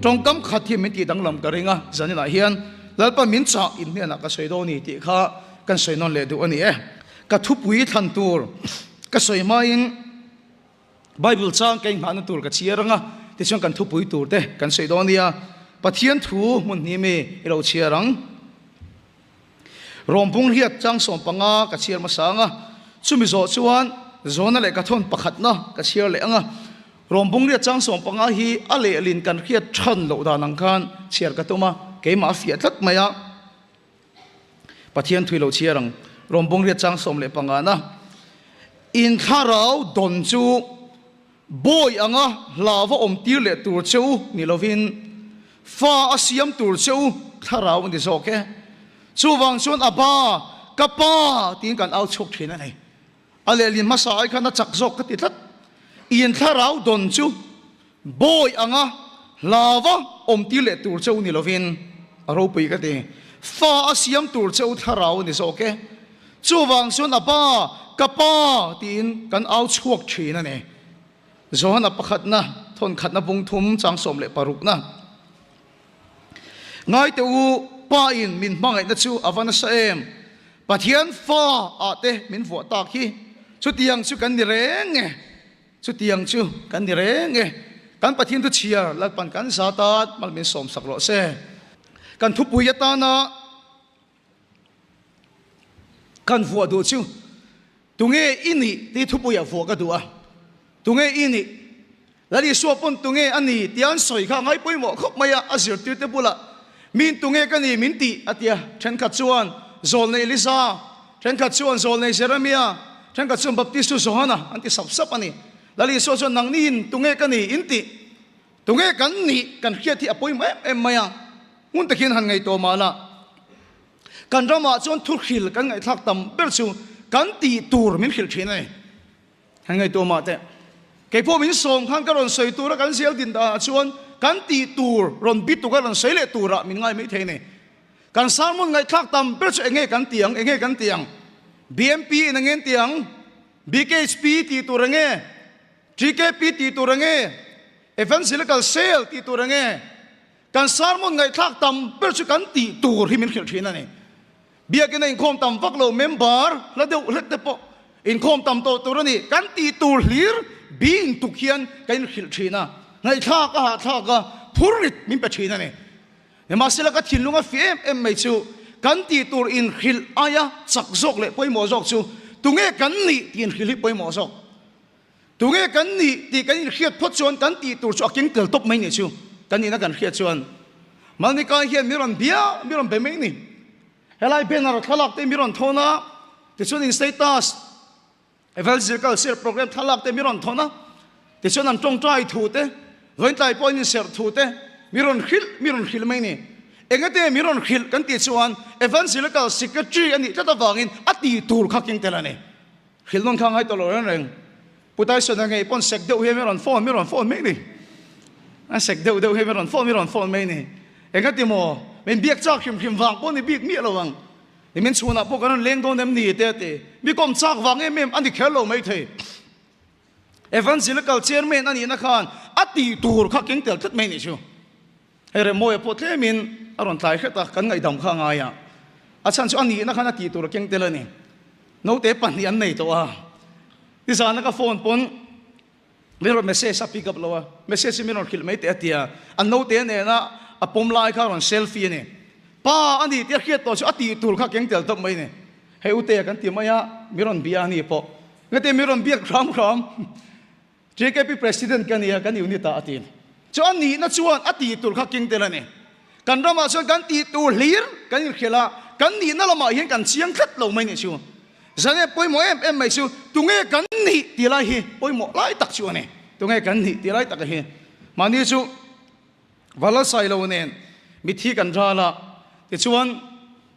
Tawngkam khat hi min tih danglam ka ring a, zaninah hian Lalpa min chah in hnenah ka sawi dawn a ni tih kha kan sawi nawn leh duh a ni e. Ka thupui thlan tur ka sawi hmain Bible chang ka inghahna tur ka chhiar ang a, tichuan kan thupui tur te kan sawi dawn a nia. Pathian thu hmun hnih mi i lo chhiar ang. Rawmpung riat chang 15 ka chhiar hmasa ang a, chumi zawh chuan Zona leh Kathawn pakhatna ka chhiar leh ang a. Rawmpung riat chang 15 hi a lehlin kan hriat than loh dan ang khan chhiar ka tum a, keimah a fiah tlat mai a. Pathian thui lo chhiar ang. Rawmpung riat chang 15 na In thlarau dawn chu bawi anga hlava awm tir leh tur che u ni lovin fa a siam tur che u thlarau a ni zawk e. Chuvang chuan a ba, ka pa tiin kan au chhuak thin a ni. A lehlin hmasa ai khan a chak zawk ka ti tlat. In thlarau dawn chu bawi anga hlava awm tir leh tur che u ni lovin a ropui ka ti. Fa a siam tur che u thlarau a ni zawk e. Chuvang chuan a ba, ka pa tiin kan au chhuak thin a ni. Johana pakhatna, thawnkhatna bung thum chang 16na. Ngaite u, Pa in min hmangaihna chu a va nasa em? Pathian fa ah te min vuah tak hi. Chutiang chu kan ni reng e. Chutiang chu kan ni reng e. Kan Pathian thu chhiar Lalpan kan za tan mal min sawmsak rawh se. Kan thupui atana Kan vuah duh chu tunge i nih tih thupuiah vuah ka duh a, tunge i nih? Lal Isua pawn tunge a ni tia an sawi kha a ngai pawimawh khawp mai a, a zirtirte bulah Min tunge ka ni min tih a ti a, thenkhat chuan Zawlnei Elisa, thenkhat chuan Zawlnei Jeremia, thenkhat chuan Baptistu Johana an ti sap sap a ni. Lal Isua chuan nangniin tunge ka ni in tih? Tunge kan nih kan hriat hi a pawimawh em em mai a, hmun takin han ngaihtuah mah la. Kan ramah chuan thuhril kan ngaihthlak tam ber chu kan tih tur min hrilh thin a ni. Han ngaihtuah mah teh. Kei pawh min sawm khan ka rawn sawi tura kan zel din danah chuan kan tih tur rawn bi tuk a rawn sawi leh turah min ngai mai thei a ni. Kan sermon ngaihthlak tam ber chu enge kan ti ang, enge kan ti ang? BMP in enge an ti ang? BKHP tih tur enge? TKP tih tur enge? Evangelical Cell tih tur enge? Kan sermon ngaihthlak tam ber chu kan tih tur hi min hrilh thin a ni. Biakina inkhawm tam vak lo member hla deuh hlek te pawh inkhawm tam tawh tur a ni. Kan tih tur hlir bi intuk hian kan inhrilh thin a, ngaihthlak a hahthlak a, phurrit min pe thin a ni. Nimahsela ka thinlung a fih em em mai chu kan tih tur inhrilh aia chak zawk leh pawimawh zawk chu tunge kan nih tih inhrilh hi pawimawh zawk. Tunge kan nih tih kan inhriat phawt chuan kan tih tur chu a keng tel tawp mai nih chu kan nihna kan hriat chuan Malnikai hian mi rawn bia mi rawn be mai ni. Helai banner thlalak te mi rawn thawn a, tichuan in status evangelical share program thlalak te mi rawn thawn a, tichuan an tawngtai thu te vawiintlai pawhin in serh thu te mi rawn hrilh mi rawn hrilh mai ni. Engate mi rawn hrilh kan tih chuan evangelical secretary a nih tlat avangin a tih tur kha keng tel a ni. Hrilh nawn kha ngai tawh lo reng reng. Pu Tyson a ngei pawn sek deuh hi mi rawn phone mi rawn phone mai ni. A sek deuh deuh hi mi rawn phone mi rawn phone mai ni. Engati maw? Min biak chak hrim hrim vang pawh ni bik miah lo ang. Ni min chhunah pawh kan rawn leng dawn em ni te a ti. Mi kawm chak vang em em a ni kher lo mai thei. Evangelical chairman a nihna khan a tih tur kha keng tel tlat mai nih chu. Hei Remawia pawh tlemin a rawn tlai hret a, kan ngaihdam kha a ngai a. A chhan chu a nihna khan a tih tur a keng tel a ni. Naute pahnih an nei tawh a. Nizana ka phone pawn min rawn message a pick up lo a, message hi min rawn hrilh mai teh a ti a. An naute nena a pawm lai kha a rawn selfie a ni. Pa a ni tih a hriat tawh chu a tih tur kha keng tel tawp mai a ni. Hei Utea kan ti mai a, min rawn bia a ni pawh. Engati min rawn biak hram hram. JKP President ka nia, kan unit ah a ti. Chu a nihna chuan a tih tur kha keng tel a ni. Kan ramah chuan kan tih tur hlir kan inhrilh a, kan nihna lamah hian kan chiang tlat lo mai nih chu. Zane pawimawh em em mai chu tunge kan nih tih lai hi pawimawh lai tak chu a ni. Tunge kan nih tih lai tak a hi. Mahni chu Vala Sailo nen mithi kan ral a, tichuan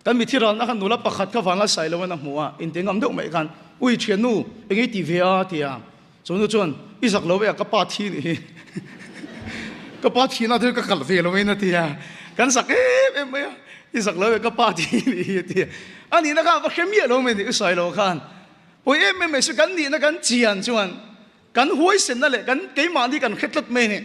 kan mithi ralna khan nula pakhat kha Vanla Sailo in a hmu a, inti ngam deuh mai khan, Ui thiannu, eng i ti ve a? ti a. Chu nu chuan, I zak lo ve a, ka pa thi nih hi. Ka pa thihna chu ka kalh ve lo in a ti a. Kan zak em em mai a, I zak lo ve, ka pa thi nih hi a ti a. A nihna khan va hre miah lo mai ni, U Sailo khan. Pawi em em mai chu kan nihna kan chian chuan. Kan huaisenna leh kan keimahni kan hre tlat mai a ni.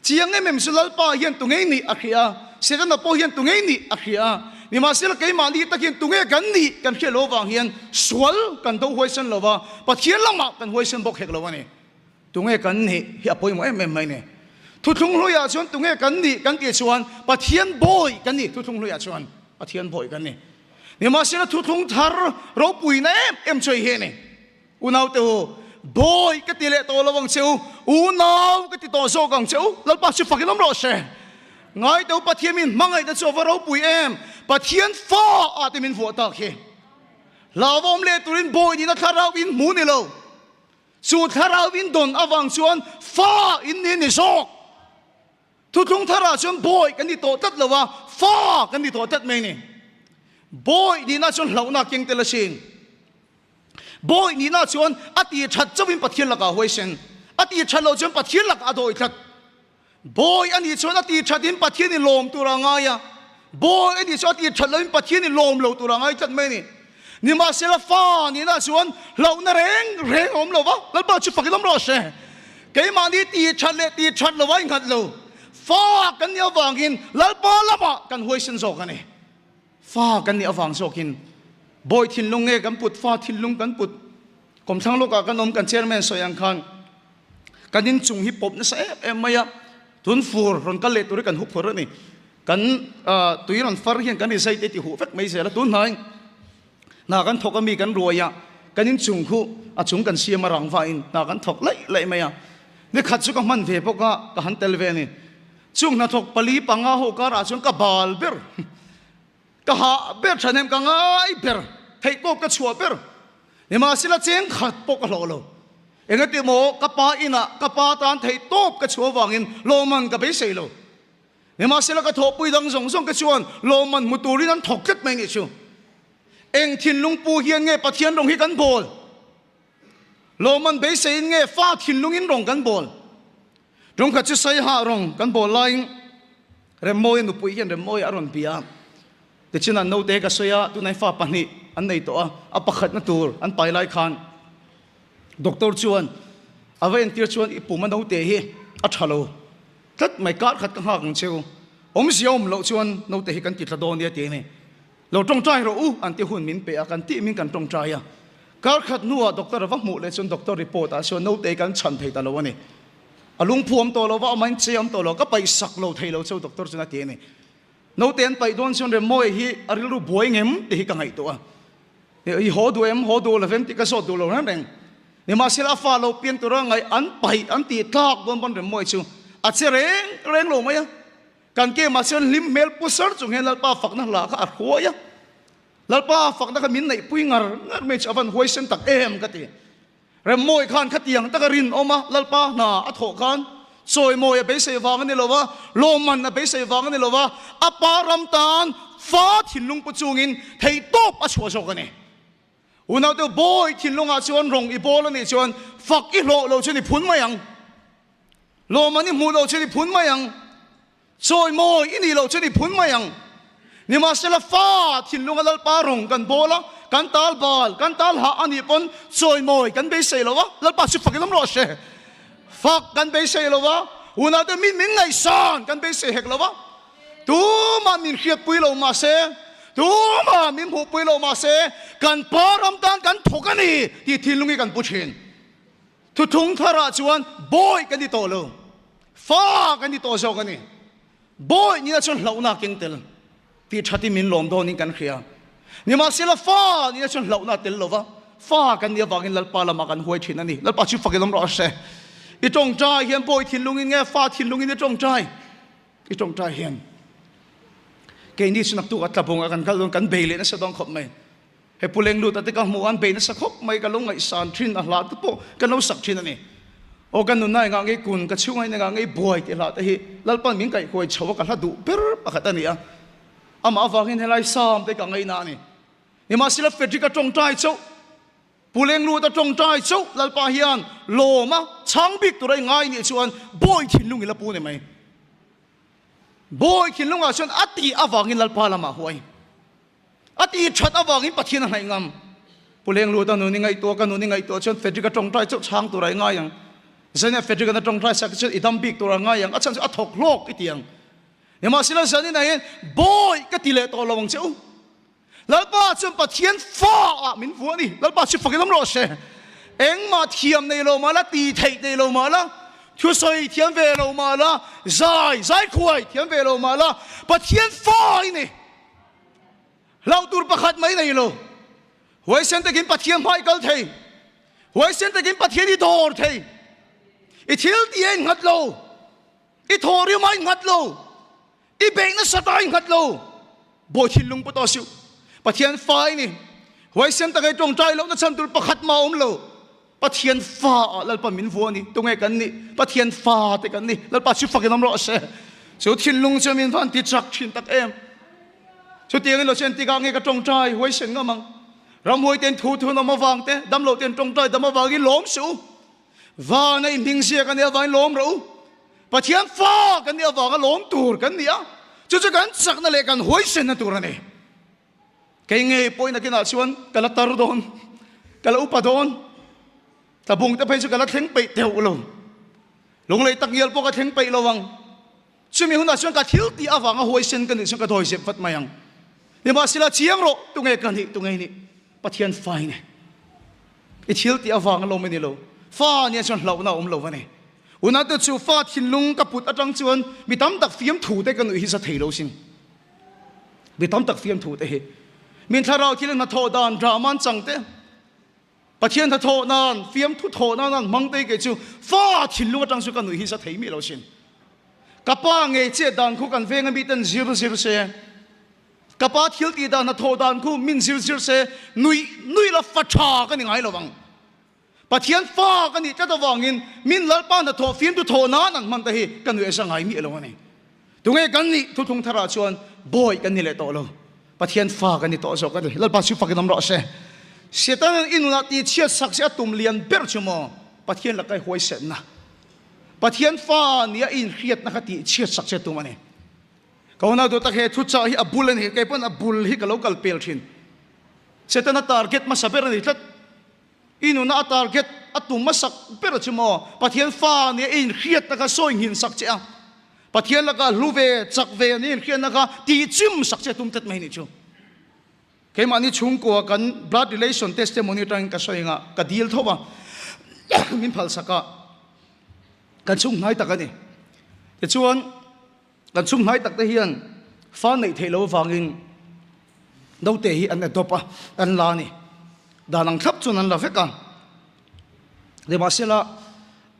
Chiang em em chu Lalpa hian tunge nih a hria, Setana pawh hian tunge nih a hria. Nimahsela keimahni tak hian tunge kan nih kan hriat loh avang hian sual kan do huaisen lo va, Pathian lamah kan huaisen bawk hek lo a ni. Tunge kan nih hi a pawimawh em em mai a ni. Thuthlung hluiah chuan tunge kan nih kan tih chuan Pathian bawi kan ni thuthlung hluiah chuan Pathian bawi kan ni. Nimahsela thuthlung thar ropuina em em chu hei hi a ni. Unaute u, bawi ka ti leh tawh lo ang che u, unau ka ti tawh zawk ang che u, Lalpa chu fakin awm rawh se. Ngaite u, Pathian min hmangaihna chu a va ropui em, Pathian fa ah te min vuah tak hi. Hlauhawm leh turin bawi nihna thlarau in hmu ni lo, chu thlarau in dawn avang chuan fa in ni ni zawk. Thuthlung tharah chuan bawi kan ni tawh tlat lo a, fa kan ni tawh tlat mai ni. Bawi nihna chuan hlauhna keng tel asin. Bawi nihna chuan a ti that chauhin Pathian lakah a huaisen, a ti that loh chuan Pathian lakah a dawi tlat. Bawi a nih chuan a ti thatin Pathian in lawm tur a ngai a, bawi a nih chuan a ti that lohin Pathian in lawm lo tur a ngai tlat mai a ni. Nimahsela fa nihna chuan hlauhna reng reng a awm lo va, Lalpa chu fakin awm rawh se. Keimahni ti that leh ti that lo a inghat lo. Fa kan nih avangin Lalpa lamah kan huaisen zawk a ni. Fa kan nih avang zawkin bawi thinlung nge kan put, fa thinlung kan put. Kawmthlang lawkah kan awm kan chairman sawi ang khan kan inchung hi pawp nasa em em mai a, tun fur rawn kal leh tur hi kan hup phur a ni. Kan tui rawn far hian kan rizai te ti huh vek mai zel a, tun hnai hna kan thawk a mi kan ruai a, kan inchung khu a chung kan siam a rang vain hna kan thawk laih laih mai a. Nikhat chu ka hman ve bawk a, ka han tel ve a ni. Chung hnathawk pali panga ho karah chuan ka bal ber, ka hah ber thahnem ka ngai ber, theihtawp ka chhuah ber. Nimahsela cheng khat pawh ka hlawh lo. Engati maw ka pa inah ka pa tan theihtawp ka chhuah avangin lawmman ka beisei lo. Nimahsela ka thawhpui dang zawng zawng te chuan lawmman hmu turin an thawk tlat mai nih chu. Eng thinlung pu hian nge Pathian rawng hi kan bawl? Lawmman beiseiin nge fa thinlungin rawng kan bawl? Ṭawngkhat chu Saiha rawng kan bawl laiin Remmawia nupui hian Remmawia a rawn bia a. Tichuan an naute ka sawi a, tunah fa pahnih an nei tawh a, a pakhatna tur an pai lai khan doctor chuan a va entir chuan i pum a naute hi a ṭha lo tlat mai, kar khat ka nghak ang cheu, awmzia awm loh chuan naute hi kan ti tla dawn nia ti a ni. Lo tawngtai rawh u an ti hun min pe a, kan tih min kan tawngtai a. Kar khat hnuah doctor a va hmuh leh chuan doctor report ah chuan naute kan chhan thei ta lo a ni. A lungphu awm tawh lo va, amahin che awm tawh lo, ka paih sak lo thei lo cheu doctor chuan a ti a ni. Naute an paih dawn chuan Remmawia hi a rilru buai ngem tih hi ka ngaihtuah a. I haw duh em, haw duh lo vem tih ka zawt duh lo reng reng. Nimahsela a fa lo pian tura ngaih an paih an tih tlak dawn pawn Remmawia chu a che reng reng lo mai a. Kan ke mah chuan hlim hmel pu sar chung hian Lalpa fakna hla kha a hruai a. Lalpa fakna kha min neihpui ngar ngar mai chu a van huaisen tak em ka ti. Remmawi khan khatiang taka rinawm a Lalpa hna a thawh khan chawimawi a beisei vang a ni lo va, lawmman a beisei vang a ni lo va, a pa ram tan fa thinlung pu chungin theihtawp a chhuah zawk a ni. Unaute bawi thinlungah chuan rawng i bawl a nih chuan fak i hlawh lo chu ni phun mai ang. Lawmman i hmuh loh chu ni phun mai ang. Chawimawi i nih loh chu ni phun mai ang. Nimahsela fa thinlunga Lalpa rawng kan bawl a, kan tal bal, kan tal hah a nih pawn chawimawi kan beisei lo a, Lalpa chu fakin awm rawh se. Fak kan beisei lo a, unaute min min ngaihsan kan beisei hek lo a. Tumah min hriatpui lo mahse, tumah min hmuhpui lo mahse, kan pa ram tan kan thawk a ni tih thinlung hi kan pu thin. Thuthung tharah chuan bawi kan ni tawh lo, fa kan ni tawh zawk a ni. Bawi nihna chuan hlauhna a keng tel tih thatin min lawm dawnin kan hria. Nimahsela fa nihna chuan hlauhna a tel lo va, fa kan nih avangin Lalpa lamah kan huai thin a ni. Lalpa chu fakin awm rawh se. I tawngtai hian bawi thinlungin nge fa thinlungin i tawngtai? I tawngtai hian keini chu naktuk a tlabung a kan kal dawn kan bei leh nasa dawn khawp mai. He Pu Lengluta te ka hmuh an bei nasa khawp mai, ka lo ngaihsan thin a hla te pawh ka lo sak thin a ni. Aw ka nunna engah ngei kun, ka chhunga in engah ngei buai tih hla te hi Lalpan min kaihhuai chho a ka hla duh ber pakhat a ni a. Amah avangin helai Sam te ka ngaina a ni. Nimahsela Frederick a tawngtai chauh, Pu Lengluta tawngtai chauh Lalpa hian lawm a chhang bik tura i ngai nih chuan bawi thinlung i la pu ni mai. Bawi thinlungah chuan a tih avangin Lalpa lamah huai. A ti that avangin Pathian a hnaih ngam. Pu Lengluta nun i ngaihtuah, ka nun i ngaihtuah chuan Frederick-a tawngtai chauh chhang turah i ngai ang. Zanin Frederick-a na tawngtai sak chuan i dam bik turah ngai ang, a chhan chu a thawk hlawk i ti ang. Nimahsela zanin ah hian bawi ka ti leh tawh lo ang che u. Lalpa chuan Pathian fa ah min vuah a ni. Lalpa chu fakin awm rawh se. Engmah thiam nei lo mah la, ti theih nei lo mah la, thusawi thiam ve lo mah la, zai, zaikhuai thiam ve lo mah la, Pathian fa i ni. Hlauh tur pakhat mai nei lo. Huaisen takin Pathian hmai kal thei. Huaisen takin Pathian i dawr thei. I thil ti a innghat lo. I thaw rim a innghat lo. I beih nasat a innghat lo. Bawi thinlung pawh tawh suh. Pathian fa i ni. Huaisen taka i tawngtai lohna chhan tur pakhat mah a awm lo. Pathian fa ah Lalpa min vua a ni. Tunge kan nih? Pathian fa te kan ni. Lalpa chu fakin awm rawh se. Chu thinlung chu min van ti chak thin tak em. Chutiangin lo chen tikah nge ka tawngtai huaisen ngam ang. Ramhuai ten thu thun awm avang te, damlo ten tawngtai dam avangin lawm suh u. Vana i hming ziak a nih avangin lawm rawh u. Pathian fa kan nih avanga lawm tur kan ni a, chu chu kan chakna leh kan huaisenna tur a ni. Kei ngei pawhin nakinah chuan ka la tar dawn, ka la upa dawn, tlabung te phei chu ka la thleng peih teuh lo, lunglei tak ngial pawh ka thleng peih lo ang. Chumi hunah chuan ka thil tih avanga huaisen ka nih chuan ka dawi zep vat mai ang. Nimahsela chiang rawh, tunge ka nih, tunge nih? Pathian fa i ni. I thil tih avanga lawm i ni lo. Fa nia chuan hlauhna a awm lo a ni. Unate chu fa thinlung ka put atang chuan mi tam tak fiamthu te ka nuih hi za thei lo sin. Mi tam tak fiamthu te hi. Min thlarau thil hnathawh dan drama an chang te, Pathian hnathawh nan, fiamthu thawh nan an hmang te kei chu fa thinlung atang chu ka nuih hi za thei mi lo sin. Ka pa ngei chet dan khu kan venga mi ten zir zir se. Ka pa thil tih dan hnathawh dan khu min zir zir se, nuih nuih la fa tha ka ni ngai lo ang. Pathian fa ka nih tlat avangin min Lalpa hnathawh fimtu thawh nan an hman te hi ka nuih asa ngai miah lo a ni. Tunge kan nih thuthlung tharah chuan bawi kan ni leh tawh lo. Pathian fa kan ni tawh zawk a ni. Lalpa chu fakin awm rawh se. Satan i nunah tihchhiat sak che a tum lian ber chu maw Pathian laka i huaisenna. Pathian fa nia i inhriatna kha tihchhiat sak che a tum a ni. Ka unau duh tak he thuchah hi a bul a ni. Kei pawn a bul hi ka lo kal pel thin. Setana target hmasa ber a ni tlat. I nuna a target a tum hmasak ber chu maw Pathian fa nia i inhriatna kha sawi nghin sak che a, Pathian laka hlu ve, chak ve nia inhriatna kha tihchim sak che a tum tlat mai nih chu. Keimahni chhungkua kan blood relation testimony atangin ka sawi anga ka dil tho a, min phalsak a, kan chhung hnai tak a ni. Tichuan. Kan chhung hnai tak te hian fa neih theih loh avangin naute hi an adopt a, an la a ni. Dan ang thlap chuan an la vek a. Nimahsela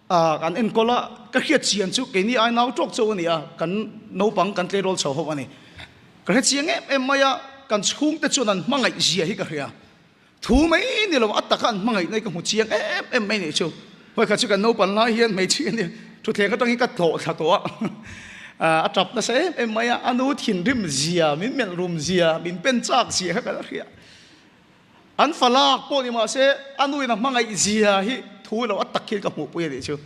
an enkawl a, ka hriat chian chu keini ai nau tawk chauh a ni a, kan naupang kan tleirawl chho ho a ni. Ka hre chiang em em mai a, kan chhungte chuan an hmangaih zia hi ka hria. Thu mai ni lo, a taka an hmangaih na hi ka hmu chiang em em mai nih chu. Vawikhat chu kan naupan lai hian hmeichhia nia thutthleng atangin ka tlawh thla tawh a, a tap nasa em em mai a, a nu thinrim zia, min melh rum zia, min pen chak zia kha ka la hria. An fa lak pawh ni mahse a nu in a hmangaih zia hi thu lo a tak hian ka hmuhpui a nih chu.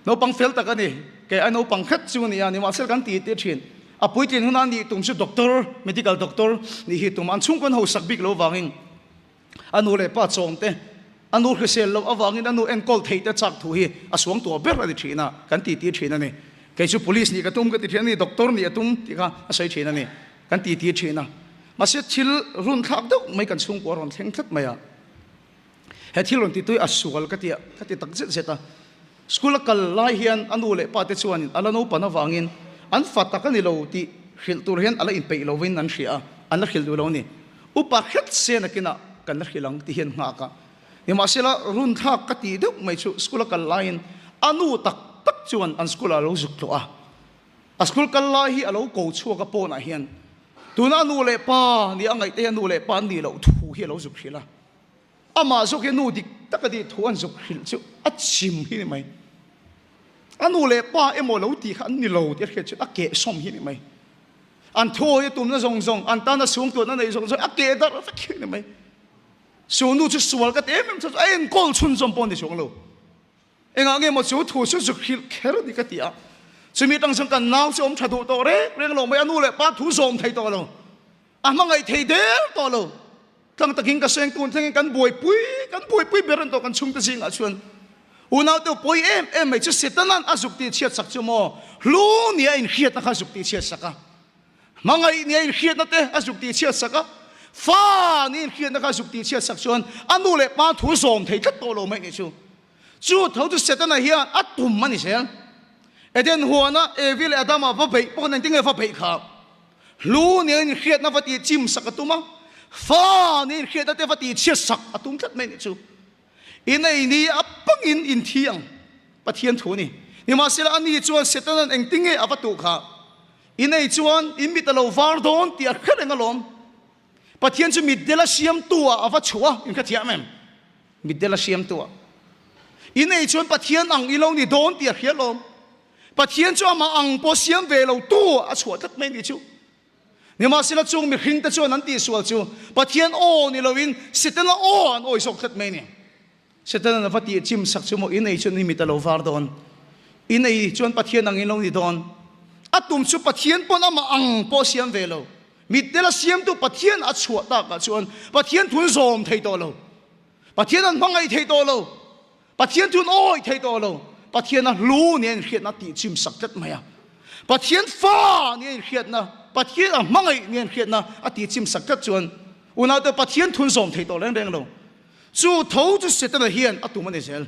Naupang fel tak a ni, kei ai naupang khat chu a ni a, nimahsela kan ti teh thin. A puitlin huna nih tum chu doctor, medical doctor nih hi tum a, an chhungkaw an hausak bik lo avangin a nu leh pa chawm te, a nu hrisel loh avangin a nu enkawl theih te chak thu hi a suang tuah ber a ni thin a, kan ti ti thin a ni. Kei chu police nih ka tum ka ti thin a ni, doctor nih a tum tih kha a sawi thin a ni, kan ti ti thin a. Mahse thil runthlak deuh mai kan chhungkua a rawn thleng tlat mai a. He thil rawn titui a sual ka ti a, ka ti tak zet zet a. School a kal lai hian a nu leh pa te chuanin a la naupan avangin an fa tak a ni lo tih hrilh tur hian a la inpeih lovin an hria a, an la hrilh duh lo a ni. Upa hret se nakinah kan la hrilh ang ti hian nghak a. Nimahsela runthlak ka tih deuh mai chu school a kal laiin a nu tak tak chuan an school ah a lo zuk tlawh a. A school kal lai hi a lo ko chhuak a pawnah hian tuna a nu leh pa nia a ngaihte hi a nu leh pa an nih loh thu hi a lo zuk hrilh a. Amah zawk hi nu dik tak a tih thu an zuk hrilh chu a chim hi ni mai. A nu leh pa emaw lo tih kha an ni lo tih a hriat chu a keh sawm hi ni mai. An thawi a tumna zawng zawng, an tana sung tuahna neih zawng zawng a keh darh vek hi ni mai. Su nu chu sual ka ti em em chu a enkawl chhunzawm pawh a ni chuang lo. Engah nge maw chu thu chu zuk hrilh kher a ni ka ti a. Chumi tang chuan kan nau chu awm tha duh tawh reng reng lo mai, a nu leh pa thu zawm thei tawh lo, a hmangaih thei der tawh lo. Tlang takin ka seng tun thlengin kan buaipui kan buaipui ber an tawh kan chhungte zingah chuan. Unaute pawi em em mai chu Setanan a zuk tih chhiat sak chu maw hlu nia inhriatna kha zuk tih chhiat sak a. Hmangaih nia inhriatna te a zuk tih chhiat sak a. Fa nia inhriatna kha zuk tih chhiat sak chuan a nu leh pa thu zawm thei tlat tawh lo mai nih chu. Chu tho chu Setana hian a tum a ni zel. Eden huana Evi leh Adama va beih pawh khan engtin nge va beih kha? Hlu nia inhriatna va tih chim sak a tum a, fa nia inhriatna te va tih chhiat sak a tum tlat mai nih chu. In ei ni a pangin in thi ang, Pathian thu a ni. Nimahsela ani chuan Setanan engtin nge a va tuh kha? In ei chuan in mit a lo var dawn tih a hre reng alawm. Pathian chu mitdel a siamtu ah a va chhuah a, in hrethiam em? Mitdel a siamtu ah. In ei chuan Pathian ang i lo ni dawn tih a hria alawm. Pathian chu amah ang pawh siam ve lo tu a chhuah tlat mai ni chu. Nimahsela chung mihring te chuan an tihsual chu Pathian aw ni loin Setana aw an awi zawk tlat mai ni. Setana a va tih chim sak chu maw in ei chuan i mit a lo var dawn. In ei chuan Pathian ang in lo ni dawn. A tum chu Pathian pawn amah ang pawh siam ve lo. Mitdel a siamtu Pathian a chhuah takah chuan Pathian thun zawm thei tawh lo. Pathian an hmangaih thei tawh lo. Pathian chu an awih thei tawh lo. Pathian a hlu nia inhriatna tih chim sak tlat mai a. Pathian fa nia inhriatna, Pathian a hmangaih nia inhriatna a tih chim sak tlat chuan unaute Pathian thun zawm thei tawh reng reng lo. Chu tho chu Setana hian a tum a ni zel.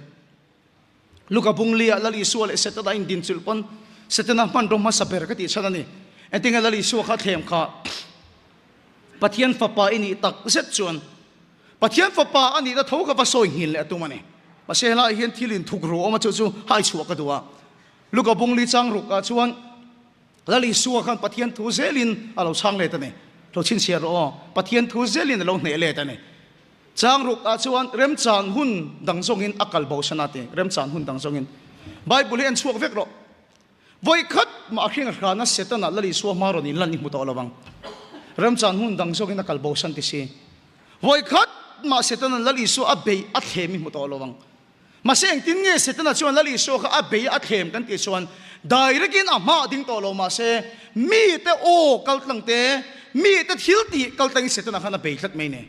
Luka bunglia Lal Isua leh Setana indin chulh pawn Setana hmanraw hmasa ber ka tih chhan a ni. Engtinge Lal Isua kha thlem kha Pathian fapa i nih tak zet chuan Pathian fapa a nihna tho ka va sawi nghil leh a tum a ni. Mahse helaiah hian thil inthuk ru awm a chu chu hai chhuah ka duh a. Luka bungli chang ruk ah chuan Lal Isua khan Pathian thu zelin a lo chhang let a ni. Lo chhinchhiah rawh aw. Pathian thu zelin a lo hneh let a ni. Chang ruk ah chuan remchan hun dang zawngin a kal bo san a ti. Remchan hun dang zawngin. Bible hi en chhuak vek rawh. Vawi khat mah a hring a hrana Setana Lal Isua hma rawn inlan i hmu tawh lo ang. Remchan hun dang zawkin a kal bosan ti si. Vawi khat mah Setana Lal Isua a bei a thlem i hmu tawh lo ang. Mahse engtin nge Setana chuan Lal Isua kha a bei a thlem kan tih chuan direct in a hma a ding tawh lo mahse mite aw kaltlang te, mite thil tih kaltlangin Setana khan a bei tlat mai ni.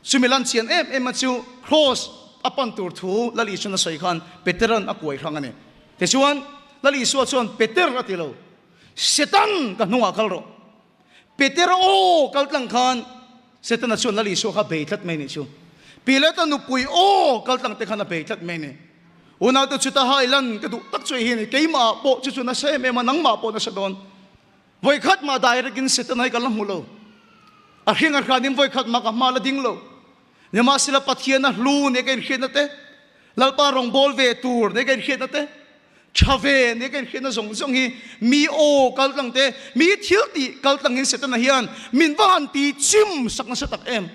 Chumi lan chian em em a chu Kraws a pan tur thu Lal Isuan a sawi khan Peteran a kuai hrang a ni. Tichuan, Lal Isua chuan Peter a ti lo, Setan ka hnungah kal rawh. Peter aw kal tlang khan Setana chuan Lal Isua kha bei tlat mai nih chu. Pilata nupui aw kal tlang te khan a bei tlat mai ni. Unaute chuta hai lan ka duh tak chu hei hi a ni, keimah pawh chu chu nasa em em a, nangmah pawh nasa dawn. Vawikhat mah direct in Satan ai ka la hmu lo. A hring a hran in vawikhat mah ka hma la ding lo. Nimahsela Pathian a hlu nia ka inhriatna te, Lalpa rawngbâwl ve tur nia ka inhriatna te, ṭha ve nia ka inhriatna zawng zawng hi mi aw kal tlang te, mi thil tih kal tlangin Setana hian min va han ti chim sak nasa tak em!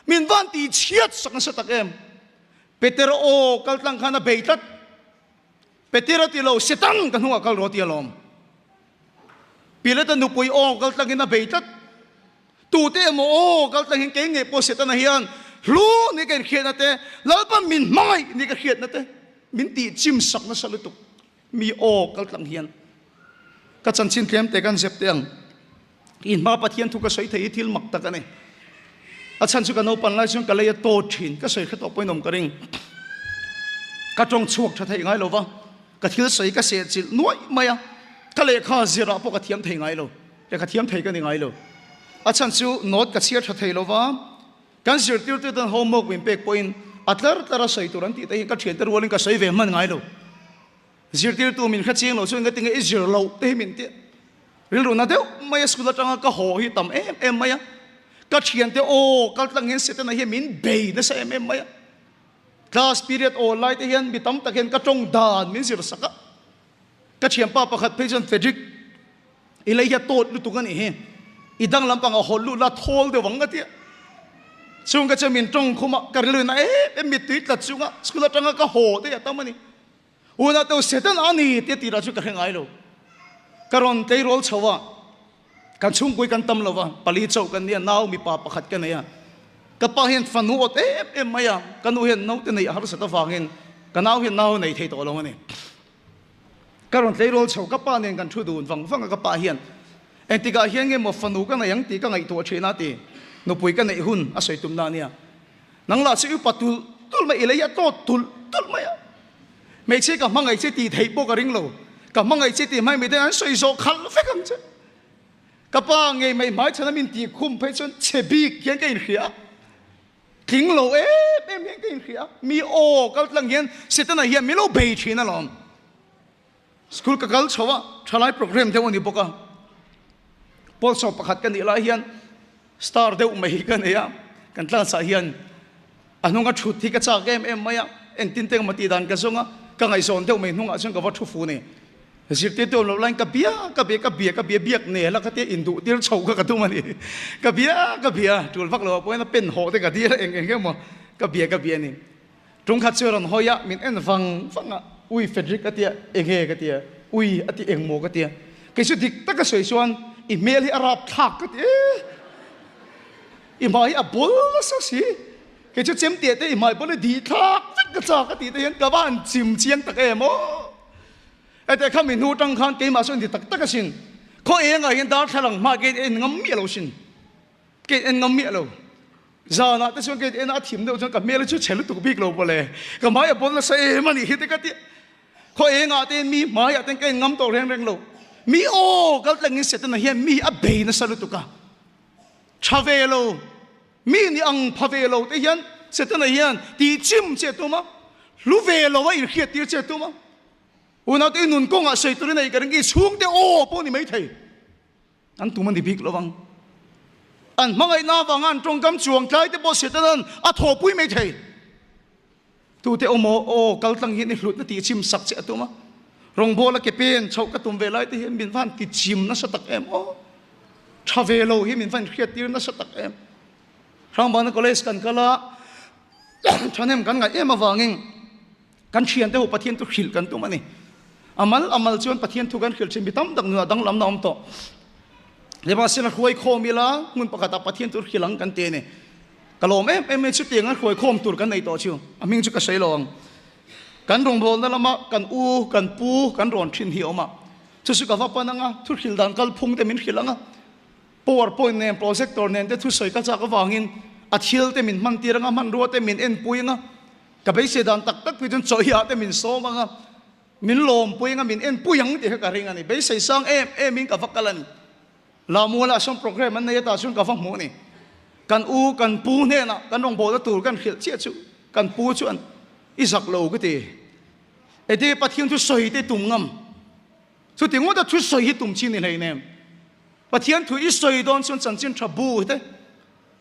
Min va han ti chhiat sak nasa tak em! Peter aw kal tlang khan a bei tlat. Peter a ti lo, Setan ka hnungah kal rawh ti alawm. Pilate nupui aw kal tlangin a bei tlat. Tute emaw aw kal tlangin kei ngei pawh Setana hian hlu ni ka inhriatna te, Lalpa min hmangaih ni ka hriatna te min tih chim sak nasa lutuk mi aw kal tlang hian. Ka chanchin tlem te kan zep teh ang. Inhma Pathian thu ka sawi thei hi thil mak tak a ni. A chhan chu ka naupan lai chuan ka lei a tawt thin, ka sawi hre tawh pawhin awm ka ring. Ka tawng chhuak tha thei ngai lo va, ka thil sawi ka seh chilh nuaih mai a, ka lehkha zirah pawh ka thiam thei ngai lo, lehkha thiam thei ka ni ngai lo. A chhan chu note ka chhiar tha thei lo va, kan zirtirtu ten homework min pek pawhin a tlar tlar a sawi tur an tih te hi ka thiante rualin ka sawi ve hman ngai lo. Zirtirtu min hre chiang lo chuan ka ti nge i zir loh te hi min ti rilru na deuh mai a school atanga ka haw hi tam em em mai a ka thiante aw kal tlang hian Setana hian min bei nasa em em mai a class period aw lai te hian mi tam tak hian ka tawng dan min zir sak a ka thianpa pakhat phei chuan Frederick I lei hi a tawt lutuk a nih hi. I dang lampang a hawl lut la thawl deuh ang ka ti a. Chung ka chu min tawng khum a, ka rilru in a em em mittui tlat chung a, school atanga ka haw te a tam a ni. Unau teu Satan a ni tia tirah chu ka hre ngai lo. Ka rawn tleirawl chho a, kan chhungpui kan tam lo va, pali chauh kan nia, nau mipa pakhat ka nei a. Ka pa hian fanu awt em em mai a, ka nu hian naute neih a harsat avangin ka nau hian nau nei thei tawh lo a ni. Ka rawn tleirawl chho, ka pa nen kan thu dun vang vang a, ka pa hian engtikah hian nge maw fanu ka nei ang tih ka ngaihtuah thin a ti. Nupui ka neih hun a sawi tumna a nia. Nang lah chu i upa tulh tulh mai, i lei a tawt tulh tulh mai a. Hmeichhia ka hmangaih che tih theih pawh ka ring lo. Ka hmangaih che tih hmai miten an sawi zawh khalh vek ang che. Ka pa ngei mai hmaichhan a min tih khum phei chuan chhe bik hian ka inhria a. Tling lo em em hian ka inhria a. Mi aw kal tlang hian Setana hian min lo bei thin alawm. School ka kal chho a, thalai program deuh a ni bawk a. Pawl sawm pakhat ka nih lai hian star deuh mai hi ka nei a, kan class ah hian a hnunga thut hi ka chak em em mai a, engtin te emaw tih dan ka zawng a, ka ngaihzawn deuh mai hnungah chuan ka va thu fu ni. Zirtirtu awm loh laiin ka bia ka bia ka bia ka bia biak nel a ka tia induh tir chho kha ka tum a ni. Ka bia ka bia tul vak lo ah pawhin a pen hawh te ka dil a eng eng emaw ka bia ka bia a ni. Tungkhat chu a rawn hawi a, min en vang vang a, Ui Frederick a tia, enge ka tia, ui a ti eng maw ka tia, kei chu dik taka sawi chuan i hmel hi a rap thlak ka ti e, i hmai hi a bawl nasa si, kei chu chemte te i hmai bawl hi dih thlak vek ka chak a tih te hian ka va han chim chiang tak em aw. Hete kha mi hnu tang khan keimah sawn ti tak tak asin, khaw engah hian darthlalang hma kei en ngam miah lo sin. Kei en ngam miah lo. Zanah te chuan kei en a thim deuh chuan ka hmel chu chhe lutuk bik lo pawle. Ka hmai a bawl nasa em a nih hi te ka ti. Khaw engah te mi hmaiah ten ka en ngam tawh reng reng lo. Mi aw kal tlangin Setana hian mi a bei nasa lutuk a. Tha ve lo, mi ni ang pha ve lo te hian Setana hian tih chim che tum a, hlu ve lo a inhriat tir che tum a. Unaute i nun kawngah sawi turin a i ka ring i chhungte aw pawh ni maithei. An tum a ni bik lo vang. An hmangaihna avanga an tawngkam chuang tlai te pawh Setanan a thawhpui mai thei. Tute awm aw, aw kal tlang hian i hlutna tih chim sak che a tum a. Rawngbawla ke pen chhoh ka tum ve lai te hian min van ti chim nasa tak em aw. Tha ve lo hi min van hriattir nasa tak em. Hrangbana College kan kal a, thahnem kan ngaih em avangin Kan thiante ho Pathian thu hrilh kan tum a ni. A mal a mal chuan Pathian thu kan hrilh thin mi tam tak nunah danglam na awm tawh. Nimahsela hruai khawm ila hmun pakhatah Pathian thu hrilh ang kan ti a ni. Ka lawm em em mai chutiang a hruai khawm tur kan nei tawh chu a hming chu ka sawi lo ang. Kan rawngbawlna lama kan u kan pu kan rawn thin hi a awm a. Chu chu ka va pan ang a, thu hrilh dan kalphung te min hrilh ang a. Power point nen projector nen te thusawi ka chak avangin a thil te min hman tir ang a, hmanrua te min enpui ang a. Ka beisei dan tak tak pui chuan chawhhiah te min sawm ang a, min lawmpui ang a, min enpui ang tih kha ka ring a ni. Beisei sang em em in ka va kal a ni. Lamualah sawn program an nei a tah chuan ka va hmuh a ni. Kan u, kan pu hnenah kan rawngbawlna tur kan hrilh chiah chu kan pu chuan i zak lo ka ti. Eti Pathian thu sawi te tum ngam. Chuti ngawta thu sawi hi tum chin ni hleinem. Pathian thu i sawi dawn chuan chanchin tha bu te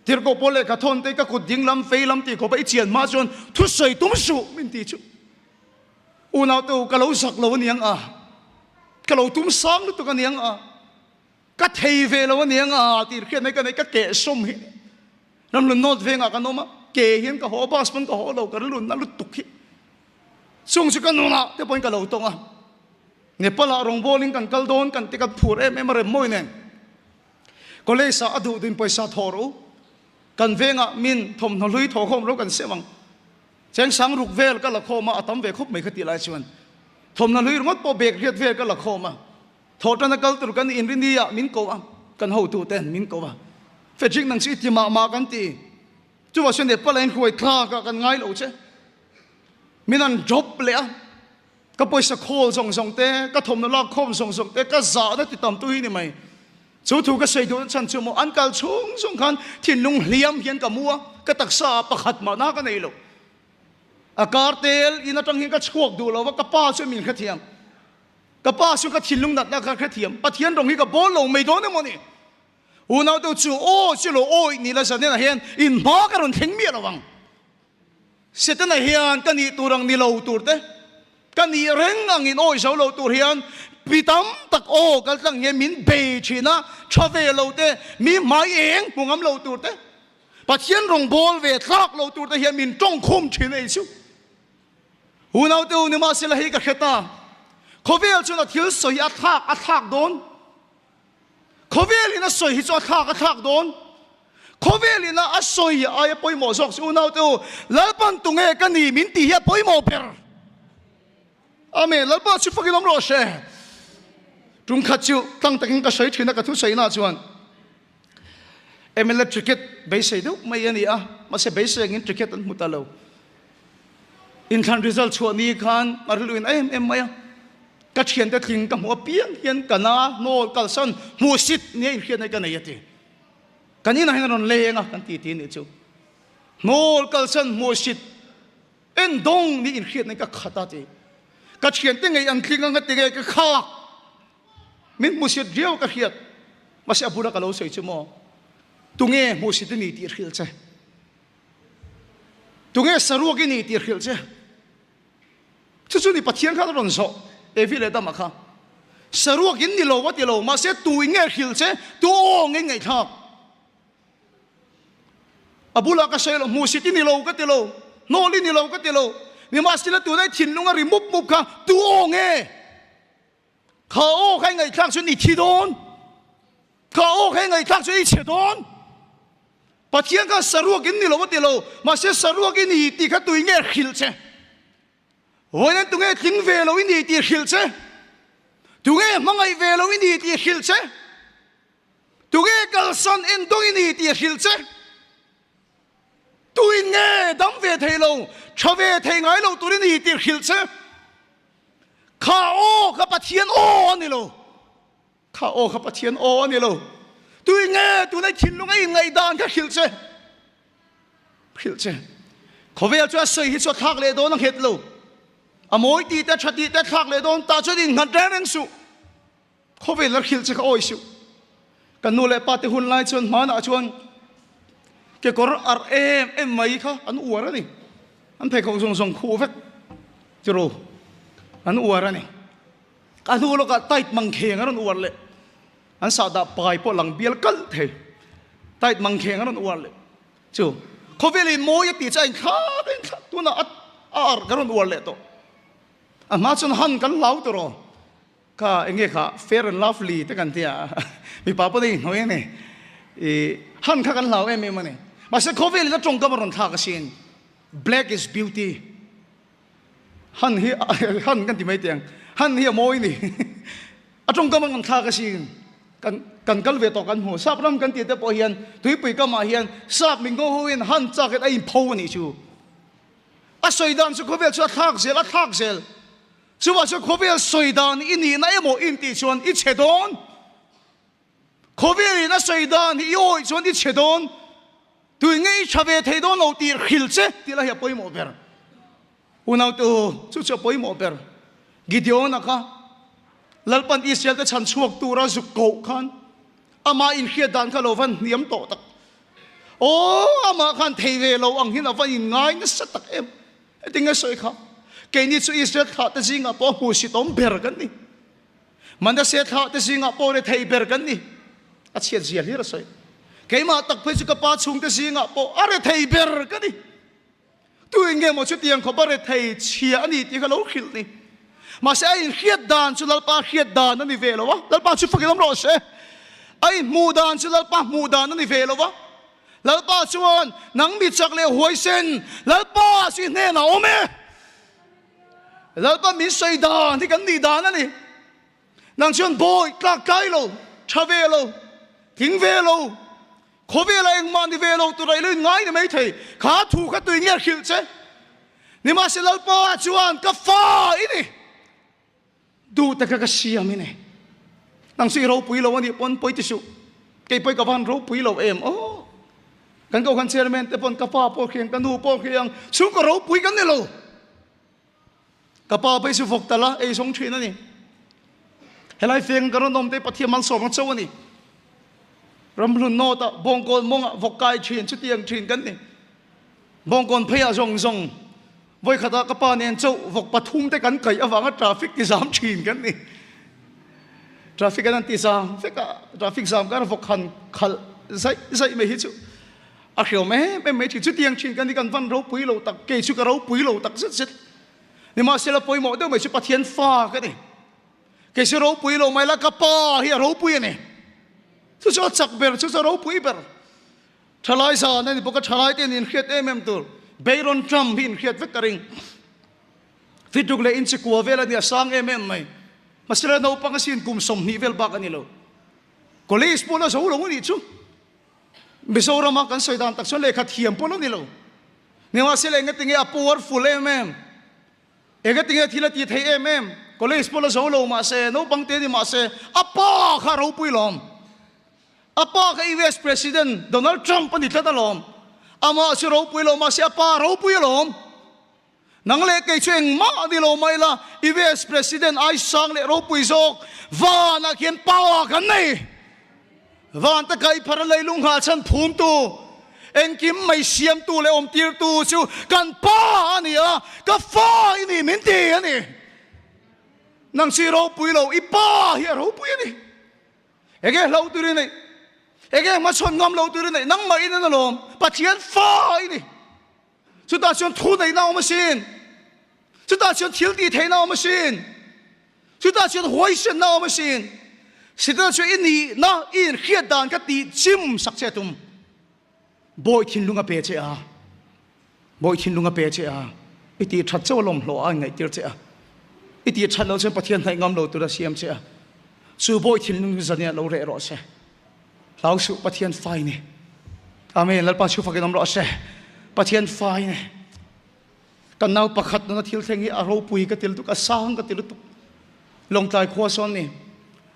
Tirhkoh pawl lehkha thawn te ka kut ding lam fei lam tih khawpa i chian hma chuan thusawi tum suh min ti chu. Unau te u ka lo zak lo aniang a, ka lo tum sang lutuk aniang a, ka thei ve lo aniang a tih hriat mai ka nei ka keh sawm hi. Ramhlun North vengah kan awm a, ke hian ka haw bus pawn ka haw lo ka rilun na lutuk hi. Chung chu ka nunah te pawhin ka lo tawng a. Nepal ah rawngbawlin kan kal dawn kan ti kan phur em em a rem mawi nen. College ah a duh duin pawisa thawh rawh u. Kan vengah min thawmhnaw hlui thawh khawm ro kan sem ang. Cheng sang ruk vel ka la khawm a, a tam ve khawp mai kha tih lai chuan. Thawmhnaw hlui ringawt pawh bag riat vel ka la khawm a. Thawh tan a kal tur kan inrini ah min ko a, kan hotu ten min ko a. Frederick nang chu i ti mah mah kan ti. Chuvah chuan Nepal ah in hruai thlak ah kan ngai lo che. Min an drop leh a. Ka pawisa khawl zawng zawng te, ka thawmhnaw lak khawm zawng zawng te, ka zahna ti tam tu hi ni mai. Chu thu ka sawi duhna chhan chu maw an kal chhung chhung khan thinlung hliam hian ka mu a, ka taksa ah pakhat mah na ka nei lo. A kar tel in atang hian ka chhuak duh lo va, ka pa chu min hrethiam. Ka pa chu ka thinlung natna kha hrethiam. Pathian rawng hi ka bawl lo mai dawn emaw ni? Unau te chu aw chu lo awih ni la zanenah hian in hma ka rawn thleng miah lo ang. Setana hian ka nih tur ang ni lo tur te, ka nih reng ang in awi zo lo tur hian pi tam tak aw kal tlang hian min bei thin a, tha ve lo te, mi hmai eng hmu ngam lo tur te, Pathian rawng bawl ve tlak lo tur te hian min tawng khum thin a Isu. Unau te u nimahsela hei ka hre ta, khawvel chuan a thil sawi hi a thlak a thlak dawn. Khawvel in a sawi hi chu a thlak a thlak dawn. Khawvel in a a sawi aia pawimawh zawk chu unaute u, Lalpan tunge ka ni min tih hi a pawimawh ber. Amen. Lalpa chu fakin awm rawh se. Tum khat chu tlang takin ka sawi thin a ka thusawi na chuan. MLA ticket beisei deuh mai a ni a, mahse beisei angin ticket an hmu ta lo. Inthlan result chhuah ni khan a rilruin em em mai a, ka thiante tling ka hmuh apiang hian ka na hnawl kalsan hmuhsit nia inhriatna hi ka nei a ti. Kan inah hian a rawn leng a kan ti ti nih chu. Hnawl kalsan hmuhsit en dawng ni inhriatna hi ka khat a ti. Ka thiante ngei an tling ang a ti nge ka khak. Min hmuhsit riau ka hriat. Mahse a bula ka lo sawi chu maw? Tunge hmuhsit i ni tih hrilh che? Tunge saruak i ni tih hrilh che? Chu chu ni Pathian khan a rawn zawh Evi leh Adama kha. Saruak in ni lo a ti lo, mahse tu in nge hrilh che? Tu aw nge ngaihthlak? A bulah ka sawi lo, hmuhsit i ni lo ka ti lo, hnawl i ni lo ka ti lo. Nimahsela tunah i thinlung a ri mup mup kha tu aw nge? Kha aw kha i ngaihthlak chuan i thi dawn. Kha aw kha i ngaihthlak chuan i chhe dawn. Pathian kha saruak in ni lo a ti lo, mahse saruak i ni tih kha tui nge hrilh che? Vawiin tunge tling ve lo i ni tih hrilh che? Tunge hmangaih ve lo i ni tih hrilh che? Tunge kalsan endawng i ni tih hrilh che? Tuin nge dam ve thei lo, tha ve thei ngai lo tur i ni tih hrilh che? Kha aw kha Pathian aw a ni lo. Kha aw kha Pathian aw a ni lo. Tui nge tuna i thinlung a inngaihdan kha hrilh che. Hrilh che. Khawvel chu a sawi hi chu a thlak leh dawn a nghet lo. A mawi tih te, a tha tih te a thlak leh dawn tah chuan innghat reng reng suh. Khawvel a hrilh che kha awi suh. Kan nu leh pa te hun lai chuan hmanah chuan kekawr arh em em mai kha an uar a ni. An pheikhawk zawng zawng khuh vek tiraw an uar a ni. A hnu lawkah tight mangkheng a rawn uar leh. An sahdah pai pawh lang bial kalh thei. Tight mangkheng a rawn uar leh. Chu khawvelin mawi a tih chu a inthlak a inthlak tunah a arh ka rawn uar leh tawh. A hma chuan han kan hlau tiraw. Kha enge kha fair and lovely te kan tia mipa pawh nei hnuai a ni i han kha kan hlau em em a ni mahse khawvel in a tawngkam a rawn thlak asin black is beauty han hi han kan ti mai teh ang han hi a mawi ni a tawngkam a rawn thlak asin kan kan kal ve tawh kan hmu sap ram kan tih te pawh hian tuipui kamah hian sap mingo ho in han chak in a inpho a nih chu a sawi dan chu khawvel chu a thlak zel a thlak zel. Chuvah chuan khawvel sawi dan i nihna emaw in tih chuan i chhe dawn. Khawvelin a sawi dan hi i awih chuan i chhe dawn. Tui nge i tha ve thei dawn lo tih hrilh che tih lai hi a pawimawh ber. Unautu, chu chu a pawimawh ber. Gideon-a kha Lalpan Israel te chhan chhuak tura zuk koh khan amah inhriat dan kha lo van hniam tawh tak. Aw, amah khan thei ve lo ang hian a va inngai nasa tak em. Heti nge sawi kha? Keini chu Israel thlahte zingah pawh hmuhsitawm ber kan ni. Manasseh thlahte zingah pawh rethei ber kan ni. A chhiat zia hlir a sawi. Keimah tak phei chu ka pa chhungte zingah pawh a rethei ber ka ni. Tuin nge maw chutiang khawp a rethei chhia a ni tih kha lo hrilh ni. Mahse a inhriat dan chu Lalpa hriat dan a ni ve lo a. Lalpa chu fakin awm rawh se. A inhmuh dan chu Lalpa hmuh dan a ni ve lo a. Lalpa chuan, Nang mi chak leh huaisen, Lalpa chu i hnenah a awm e. Lalpa min sawi dan hi kan nih dan a ni. Nang chuan bawi tlak tlai lo, tha ve lo, tling ve lo, khawvela engmah ni ve lo tura i lo inngai ni mai thei. Kha thu kha tui nge hrilh che? Nimahse Lalpa chuan, Ka fa i ni. Duh taka ka siam i nei. Nang chu i ropui lo a nih pawn pawi ti suh. Kei pawi ka van ropui lo em aw. Kan kohhran chairman te pawn ka pa pawh khi ang, ka nu pawh khi ang, chhungkaw ropui kan ni lo. Ka pa pawh hi chu vawk tal a ei zawng thin a ni. Helai feng ka rawn awm te Pathian malsawm ang chauh a ni. Ramhlun nawtah bawngkawn mawngah vawk kai thin chutiang thin kan ni. Bawngkawn pheiah zawng zawng Vawikhatah ka pa nen chauh vawk pathum te kan kaih avanga traffic ti zam thin kan ni. Traffic an an ti zam vek a, traffic zam kar vawk han khalh zaih zaih mai hi chu a hriawm em em mai thin. Chutiang thin kan ni kan van ropui lo tak, kei chu ka ropui lo tak zet zet. Nimahsela pawimawh deuh mai chu Pathian fa ka ni. Kei chu ropui lo mai la ka pa hi a ropui a ni. Chu chu a chak ber, chu chu a ropui ber. Thalai zan a ni bawk a, thalai te in hriat em em tur Bayron Trump hi in hriat vek ka ring. Fituk leh inchi kua vel a ni a sang em em mai. Mahse naupang asin kum 20 vel bak a ni lo. College pawh la zo lo a nih chu. Mizorama kan sawi dan tak chuan lehkha thiam pawh lo ni lo. Nimahsela engatinge a powerful em em? Engatinge thil a ti thei em em? College pawh la zo lo mahse, naupang te ni mahse, a pa kha a ropui lawm. A pa kha US President Donald Trump a ni tlat alawm. Amah chu ropui lo mahse a pa a ropui alawm. Nang leh kei chu engmah a ni lo mai la, US President ai sang leh ropui zawk vanah khian power kan nei. Van te kai phar a leilung nghah chhan phumtu, engkim mai siamtu leh awmtirtu chu kan pa a ni a, ka fa i ni min ti a ni. Nang chu i ropui lo, i pa hi a ropui a ni. Enge hlo tur i neih? Enge hmachhawn ngam lo tur i neih? Nangmah in an alawm, Pathian fa i ni. Chutah chuan thu neihna a awm asin. Chutah chuan thil tih theihna a awm asin. Chutah chuan huaisenna a awm asin. Setana chuan i nihna, i inhriat dan kha tih chim sak che a tum. Bawi thinlung a pe che a. Bawi thinlung a pe che a. I tih that chauh a lawmhlawh a inngaihtir che a. I tih that loh chuan Pathian hnaih ngam lo tur a siam che a. Chu bawi thinlung chu zaniah lo reh rawh se. Hlau suh Pathian fai ni. Amen. Lalpa chu fakin awm rawh se. Pathian fai ni. Kan nau pakhat nuna thil thleng hi a ropui ka ti lutuk, a sang ka ti lutuk. Lawngtlai khua sawn ni.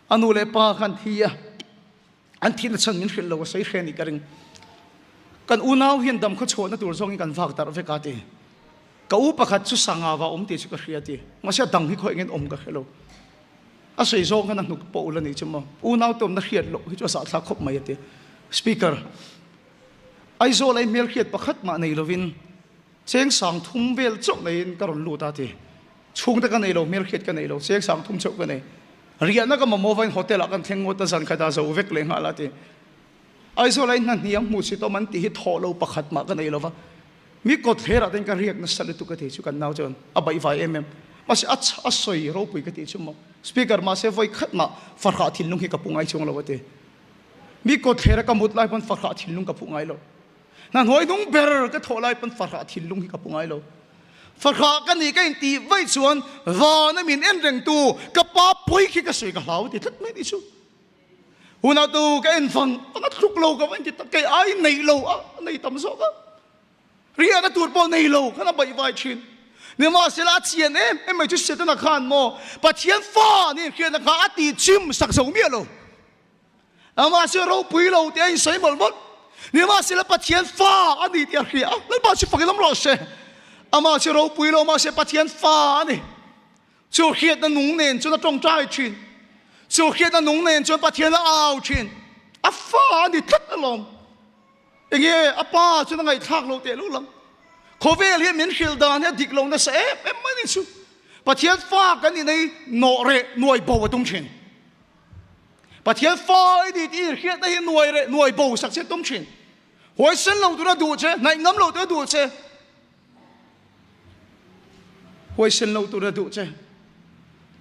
A nu leh pa khan thi a. An thihna chhan min hrilh lo a sawi hre nih ka ring. Kan unau hian dam khaw chhuahna tur zawngin kan vak darh vek a ti. Ka u pakhat chu sanga va awm tih chu ka hria ti. Mahse a dang hi khaw engin awm ka hre lo. A sawi zawng khan a hnuk pawh ul a nih chu maw. Unau te awmna hriat loh hi chu a zahthlak khawp mai a ti. Speaker, Aizawl ai hmelhriat pakhat mah nei lovin cheng sang thum vel chauh neiin ka rawn lut a ti. Chhungte ka nei lo, hmelhriat ka nei lo, cheng sang thum chauh ka nei. Riahna ka mamawh vain hotel ah kan thleng ngawt a, zan khat ah zo vek leh nghal a ti. Aizawl ai hna hniam hmuh si tawm an tih hi thawh lo pakhat mah ka nei lova. Mi kawt thlerah ten ka riak nasa lutuk a ti chu kan nau chuan a baih vai em em. Mahse a a sawi ropui ka tih chu maw. Speaker mahse vawi khat mah farhah thinlung hi ka pu ngai chuang lo a ti. Mi kawt thlera ka mut lai pawn farhah thinlung ka phu ngai lo. Hna hnuai hnung ber ka thawh lai pawn farhah thinlung hi ka pu ngai lo. Farhah ka nih ka intih vaih chuan vana min en rengtu ka pa pawi khi ka sawi ka hlau a ti tlat mai ni chu. Hunah tu ka en vang vang a thluk lo ka va inti tak kei ai nei lo a nei tam zawk a riahna tur pawh nei lo khan a baih vai thin nimahsela a chian em em mai chu Setana khan maw Pathian fa nih hriatna kha a tih chim sak zo miah lo amah chu ropui lo tih a insawi mawlh mawlh nimahsela Pathian fa a ni tih a hria a Lalpa chu fakin awm rawh se amah chu ropui lo mahse Pathian fa a ni. Chu hriatna nung nen chuan a tawngtai thin. Chu hriatna nung nen chuan Pathian a au thin. A fa a ni tlat alawm. Enge a pa chuan a ngaihthlak lo teh luh lang. Khawvel hian min hrilh dan hi a dik lo nasa em em mai ni chu. Pathian fa kan inei nawh reh nuai bo a tum thin. Pathian fa i ni tih hriatna hi nuai reh nuai bo sak che a tum thin. Huaisen lo tura duh che, hnaih ngam lo tura duh che. Huaisen lo tur a duh che.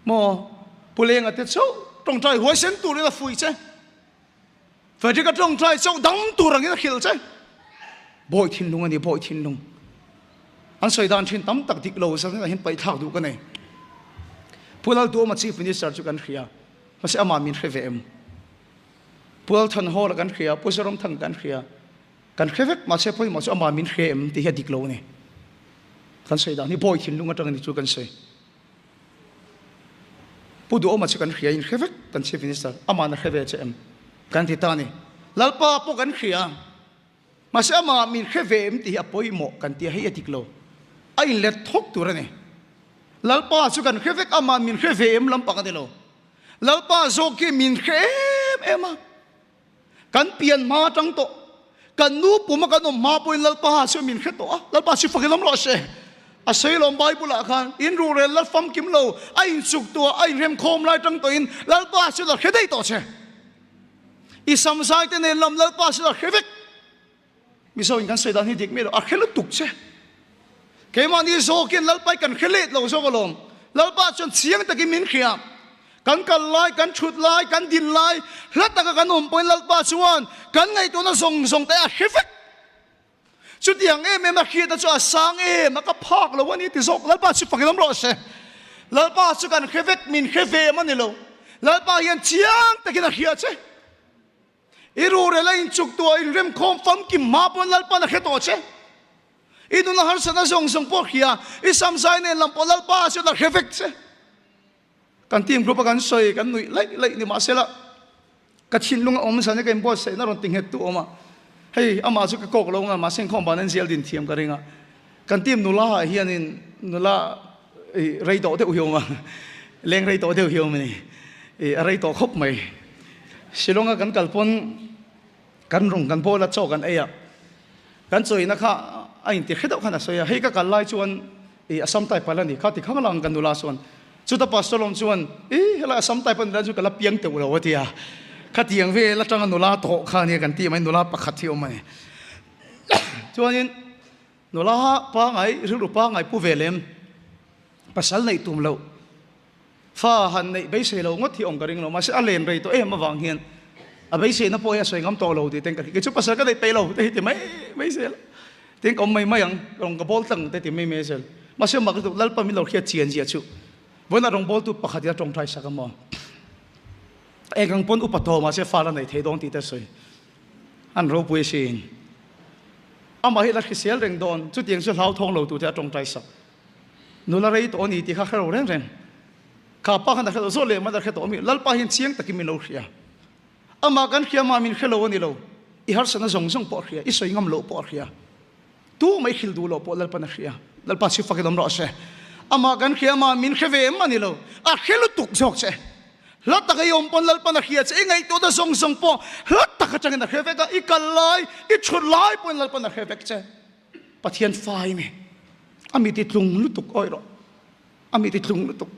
Maw Pu Lenga te chauh tawngtai huaisen turin a fuih che. Frederick a tawngtai chauh dam tur angin a hrilh che. Bawi thinlung a ni, bawi thinlung. An sawi dan thin tam tak dik lo zan ah hian paihthlak duh ka nei. Pu Lalduhawma Chief Minister chu kan hria. Mahse amah min hre ve em? Pu Lalthanhawla kan hria, Pu Zoramthanga kan hria. Kan hre vek, mahse pawimawh chu amah min hre em tih hi a dik lo a ni. Kan sawi dan hi bawi thinlung atang a ni chu kan sawi. Pu Duhawma chu kan hria in hre vek kan Chief Minister, amah na hre ve che em? Kan ti ta a ni. Lalpa pawh kan hria, mahse amah min hre ve em tih hi a pawimawh kan ti a, hei a dik lo. A inlet thawk tur a ni. Lalpa chu kan hre vek, amah min hre ve em lampang a ni lo. Lalpa zawk hi min hre em em a. Kan pian hma atang tawh, kan nu puma kan awm hma pawhin Lalpa chu min hre tawh a, Lalpa chu fakin awm rawh se. A sawi lawm Bible ah khan, in ruhrel la famkim lo, a inchuk tuah, a inremkhawm lai tang tawhin Lalpa chu la hre daih tawh che. I samzai te nen lam Lalpa chu la hre vek. Mizo in kan sawi dan hi dik miah lo, a hre lutuk che. Keimahni zawkin Lalpa hi kan hre let lo zawk alawm. Lalpa chuan chiang takin min hria. Kan kal lai, kan thut lai, kan din lai, hla taka kan awm pawhin Lalpa chuan kan ngaihtuahna zawng zawng te a hre vek. Chutiang em em a hriatna chu a sang em a, ka phak lo a ni ti zawk. Lalpa chu fakin awm rawh se. Lalpa chu kan hre vek, min hre ve em a ni lo. Lalpa hian chiang takin a hria che. I rurel a inchuktuah inremkhawm famkim hma pawn Lalpan a hre tawh che. I nuna harsatna zawng zawng pawh hria, i samzai nen lam pawh Lalpa chuan a hre vek che. Kan team group a kan sawi kan nuih laih laih ni mahsela ka thinlung a awm zan hi ka inbuatsaihna rawn ti nghet tu awm a, hei amah chu ka kawk lo nga mahse inkhawm ban an zial din thiam ka ring a, kan team nula ah hianin nula i rei tawh deuh hi awm a, leng rei tawh deuh hi awm a ni, i a rei tawh khawp mai. Shillong a kan kal pawn kan rung kan bawl a chaw kan ei a, kan chawina kha a inti hre deuh khan a sawi a, hei ka kal lai chuan i Assam type a la ni kha ti khang lang kan nula chuan chuta pastor lawm chuan i helai Assam type a nula chu ka la piang teuh lo a ti a, khatiang vel atanga nula tawh kha ania kan tih mai nula pakhat hi awm a ni. Chuanin nula pangai rilru pangai pu ve lem pasal neih tum loh Fa han neih beisei lo ngawt hi awm ka ring lo, mahse a len rei tawh em avang hian a beiseina pawh hi a sawi ngam tawh lo tih ten ka hria. Kei chu pasal ka neih peih lo te hi ti mai mai zel a, tin ka awm mai mai ang, rawng ka bawl tlang te ti mai mai zel. Mahse mak lutuk Lalpa min lo hriat chian zia chu vawiinah rawngbawltu pakhat in a tawngtai sak a maw? Eng ang pawn upa tawh mahse fa la nei thei dawn tih te a sawi. An ropui asin. Amah hi la hrisel reng dawn, chutiang chu hlauthawng lo tur te a tawngtai sak. Nula rei tawh a ni tih kha hre lo reng reng. Kha pa khan a hre lo zawk leh mai a hre tawh a mi. Lalpa hian chiang takin min lo hria. Amah kan hria mah min hre lo a ni lo. I harsatna zawng zawng pawh a hria, i sawi ngam loh pawh a hria. Tu mai hrilh duh loh pawh Lalpan a hria. Lalpa chhi fakin awm rawh se. Amah kan hria mah min hre ve em a ni lo. A hre lutuk zawk che. Hla taka i awm pawn Lalpan a hria che. I ngaihtuahna zawng zawng pawh hla tak atangin a hre vek a. I kal lai, i thut lai pawhin Lalpan a hre vek che. Pathian fai mi a mi ti tlung lutuk awih rawh a mi ti tlung lutuk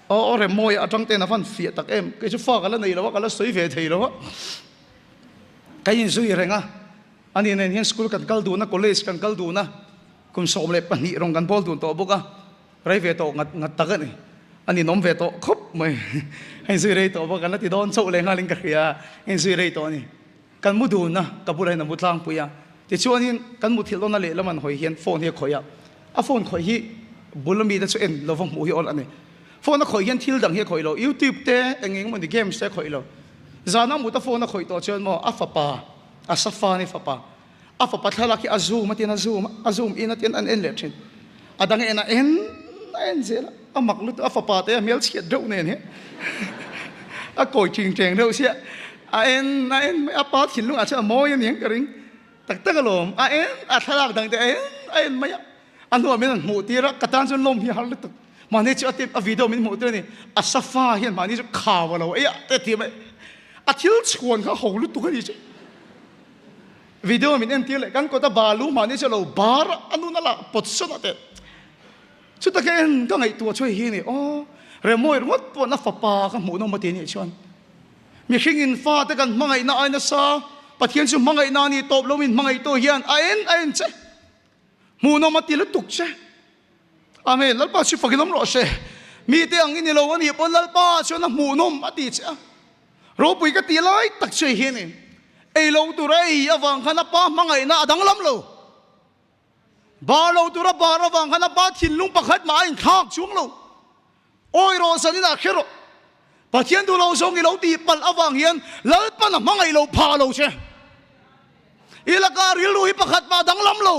aw aw rem mawi atang ten a van fiah tak em kei chu fa ka la nei lo a ka la sawi ve thei lo a ka in zui reng a ani nen hian school kan kal dun a college kan kal dun a kum 12 rawng kan bawl dun tawh bawk a rei ve tawh ngat ngat tak ani ani nawm ve tawh khawp mai a in zui rei tawh bawk kan la ti dawn chauh leh nghalin ka hria a in zui rei tawh ani. Kan mu dun a, ka bulah hian a mu tlangpui a. Tichuanin kan muthilh dawn a lehlam an hawi hian phone hi a khawih a. A phone khawih hi bul ami te chu en lova hmuh hi awl a ni. Phone a khawih hian thil dang hi a khawih lo, YouTube te eng eng emawni games te a khawih lo. Zana mut a phone a khawih tawh chuan maw a fapa, a safa ni fapa, a fapa thlalak hi a zoom a tian a zoom a, a zoom in a tian an en leh thin. A dang en a en a en zel a, a mak lutuk a fapa te a hmelchhiat deuh nen hi a kawi ching cheng deuh sia a en a en mai a pa thinlung ah chuan a mawi a ni ang ka ring tak tak alawm a en a thlalak dang te a en a en mai a a hnuah min rawn hmuh tir a ka tan chuan lawm hi a har lutuk mahni chu a tip a video min hmuh tir a ni a safa hian mahni chu khau a lo ei a te ti mai a thil chhuan kha ho lutuk a ni chu. Video min entir leh kan kawta balu mahni chu lo bar a nun a lah pawt sawn a teh. Chuta ka en ka ngaihtuah chu hei hi a ni aw Remawi ringawt pawh na fapa ka hmuh nawm a ti anih chuan mihring in fate kan hmangaihna ai nasa Pathian chu hmangaihna a ni tawp lo min hmangaihtu hian a en a en che hmuhnawm a ti lutuk che. Amen Lalpa chu fakin awm rawh se. Mite ang i ni lo a nih pawn Lalpa chuan a hmuhnawm a ti che a. Ropui ka tih lai tak che hi a ni. Ei lo tur a ei avang khan a pa hmangaihna a danglam lo. Bar lo tur a bar avang khan a pa thinlung pakhat mah a inthlak chuang lo. Awi rawh zanin ah hre rawh. Pathian duh lo zawng i lo tih palh avang hian Lalpan a hmangaih lo phah lo che. I laka rilru hi pakhat mah a danglam lo.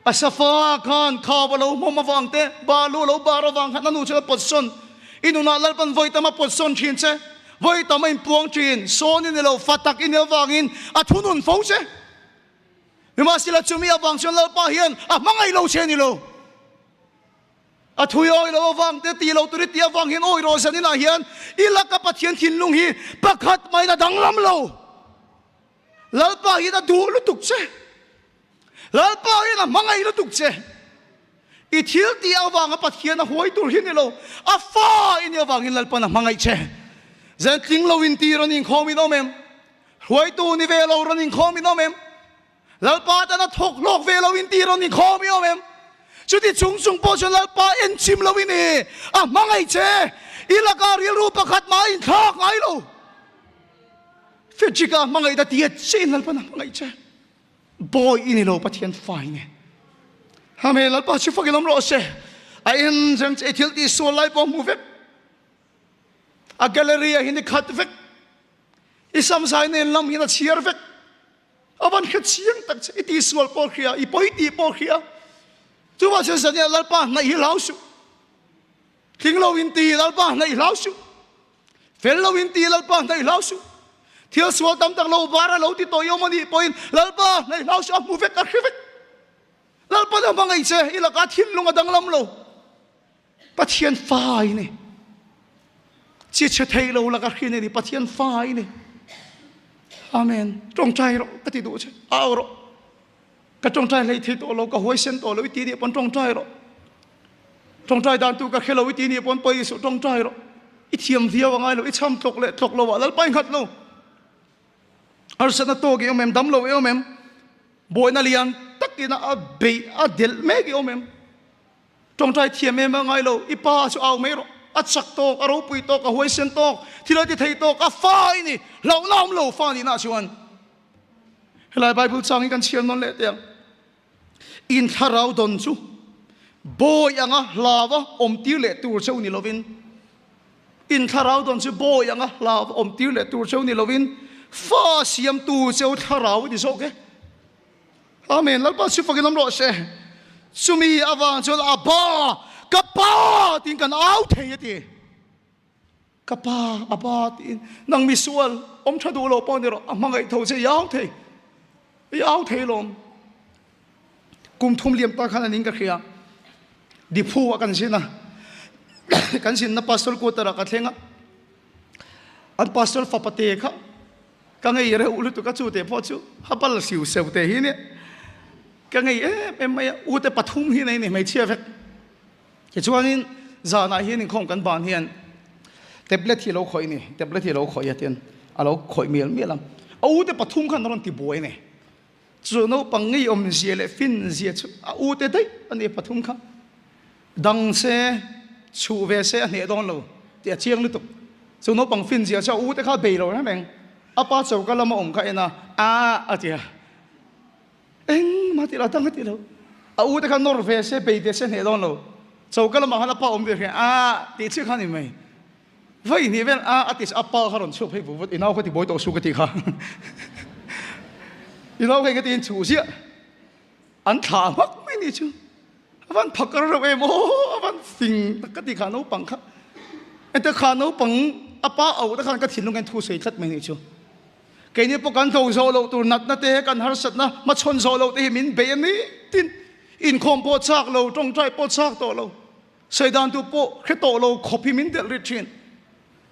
A safa khan khaw a lo hmawm avang te, balu a lo bar avang khan a nu chuan a pawt sawn. I nunah Lalpan vawi tam a pawt sawn thin che. Vawi tam a inpuang thin. Sawn i ni lo, fa tak i ni avangin a thunun fo che. Nimahsela chumi avang chuan Lalpa hian a hmangaih lo che a ni lo. A thui awi lo avang te ti lo tur i tih avang hian awi rawh zaninah hian i laka Pathian thinlung hi pakhat mahin a danglam lo. Lalpa hian a duh lutuk che. Lalpa hian a hmangaih lutuk che. I thil tih avanga Pathian a huai tur hi ni lo, a fa i nih avangin Lalpan a hmangaih che. Zan tling lo in ti rawn inkhawm in awm em? Hruaitu ni ve lo rawn inkhawm in awm em? Lalpa tan a thawk hlawk ve lo in ti rawn inkhawm i awm em? Chuti chung chung pawh chuan Lalpa enchim lo i ni, a hmangaih che. I lakah rilru pakhat mah a inthlak ngai lo. Frederick-a hmangaih ta tia che in Lalpan a hmangaih che. Bawi i ni lo Pathian fa i ni. Amen Lalpa chu fakin awm rawh se. A en reng che i thil tih sual lai pawh hmu vek. A gallery ah hian i khat vek. I samzai nen lam hian a chhiar vek. A van hre chiang tak che. I tihsual pawh hria, i pawi tih pawh hria. Chuvang chuan zania Lalpa hnaih hi hlau suh. Tling lo in ti Lalpa hnaih hlau suh. Fel lo in ti Lalpa hnaih hlau suh. Thil sual tam tak lo var a lo ti tawh i awm a nih pawhin Lalpa hnaih hlau suh a hmu vek, a hre vek. Lalpa na hmangaih che, i lakah thinlung a danglam lo. Pathian fa i ni. Chi chhe thei lo laka hrin i ni. Pathian fa i ni. Amen. Tawngtai rawh ka ti duh che. Au rawh. Ka tawngtai hlei thei tawh lo, ka huaisen tawh lo i ti nih pawn tawngtai rawh. Tawngtai dan tu ka hre lo i ti nih pawn pawi suh tawngtai rawh. I thiam viau a ngai lo, i cham tlawk leh tlawk lo ah Lalpa i nghat lo. Harsatna tawk i awm em, dam lo i awm em, buaina lian takin a beih a delh mek i awm em. Tawngtai thiam em a ngai lo, i pa chu au mai rawh. A chak tawk, a ropui tawk, a huaisen tawk, thil a ti thei tawk, a fa i ni, hlauhna awm lo fa nihna chuan. Helai Bible chang hi kan chhiar nawn leh teh ang. In thlarau dawn chu bawi anga hlava awm tir leh tur cheu ni lovin, in thlarau dawn chu bawi anga hlava awm tir leh tur cheu ni lovin, fa siamtu cheu thlarau i ni zawk e. Amen. Lalpa chu fakin awm rawh se. Chumi avang chuan Abba, ka pa tiin kan au thei a ti. Ka pa, Abba tiin nang misual awm tha duh lo pawh ni rawh, a hmangaih tho che i au thei. I au thei lawm. Kum thum liam ta khan anin ka hria. Diphu a kan zin a. Kan zinna pastor quarter ah ka thleng a. An pastor fapa te kha Ka ngei reuh lutuk a, chu te pawh chu habal siu seu te hi nia. Ka ngei em em mai a, u te pathum hi nei ni hmeichhia vek. Tichuanin zanah hian inkhawm kan ban hian tablet hi a lo khawih ni, tablet hi a lo khawih a tian a lo khawih mial mial a. A u te pathum khan a rawn ti buai a ni. Chu naupang ngei awmzia leh finzia chu a u te daih a ni pathum kha. Dang se, chhuh ve se a hneh dawn lo tih a chiang lutuk. Chu naupang finzia chu a u te kha bei lo reng reng. A pa choka lama awm kha en a, Aah a ti a. Engmah tih lo, a dang a ti lo. A u te kha nawr ve se, bei ve se a hneh dawn lo. Choka lamah khan a pa awm ve hria, Aah tih chiah kha a ni mai. Vawi hnih vel a a ti a pa kha rawn chhuak phei vut vut, i nau kha ti buai tawh su ka ti kha. I nau kha eng ka tiin chhuh ziah. An thlah hmak mai ni chu. A van phakar reuh em aw, a van fing tak ka ti kha naupang kha. Ente kha naupang a pa auh te khan ka thinlung hian thu sawi tlat mai ni chu. Keini pawh kan tho zawh loh tur natna te kan harsatna hmachhawn zawh loh te hi min bei a ni tin inkhawm pawh chak lo, tawngtai pawh chak tawh lo, sawi dan tur pawh hre tawh lo khawp hi min delh rit thin.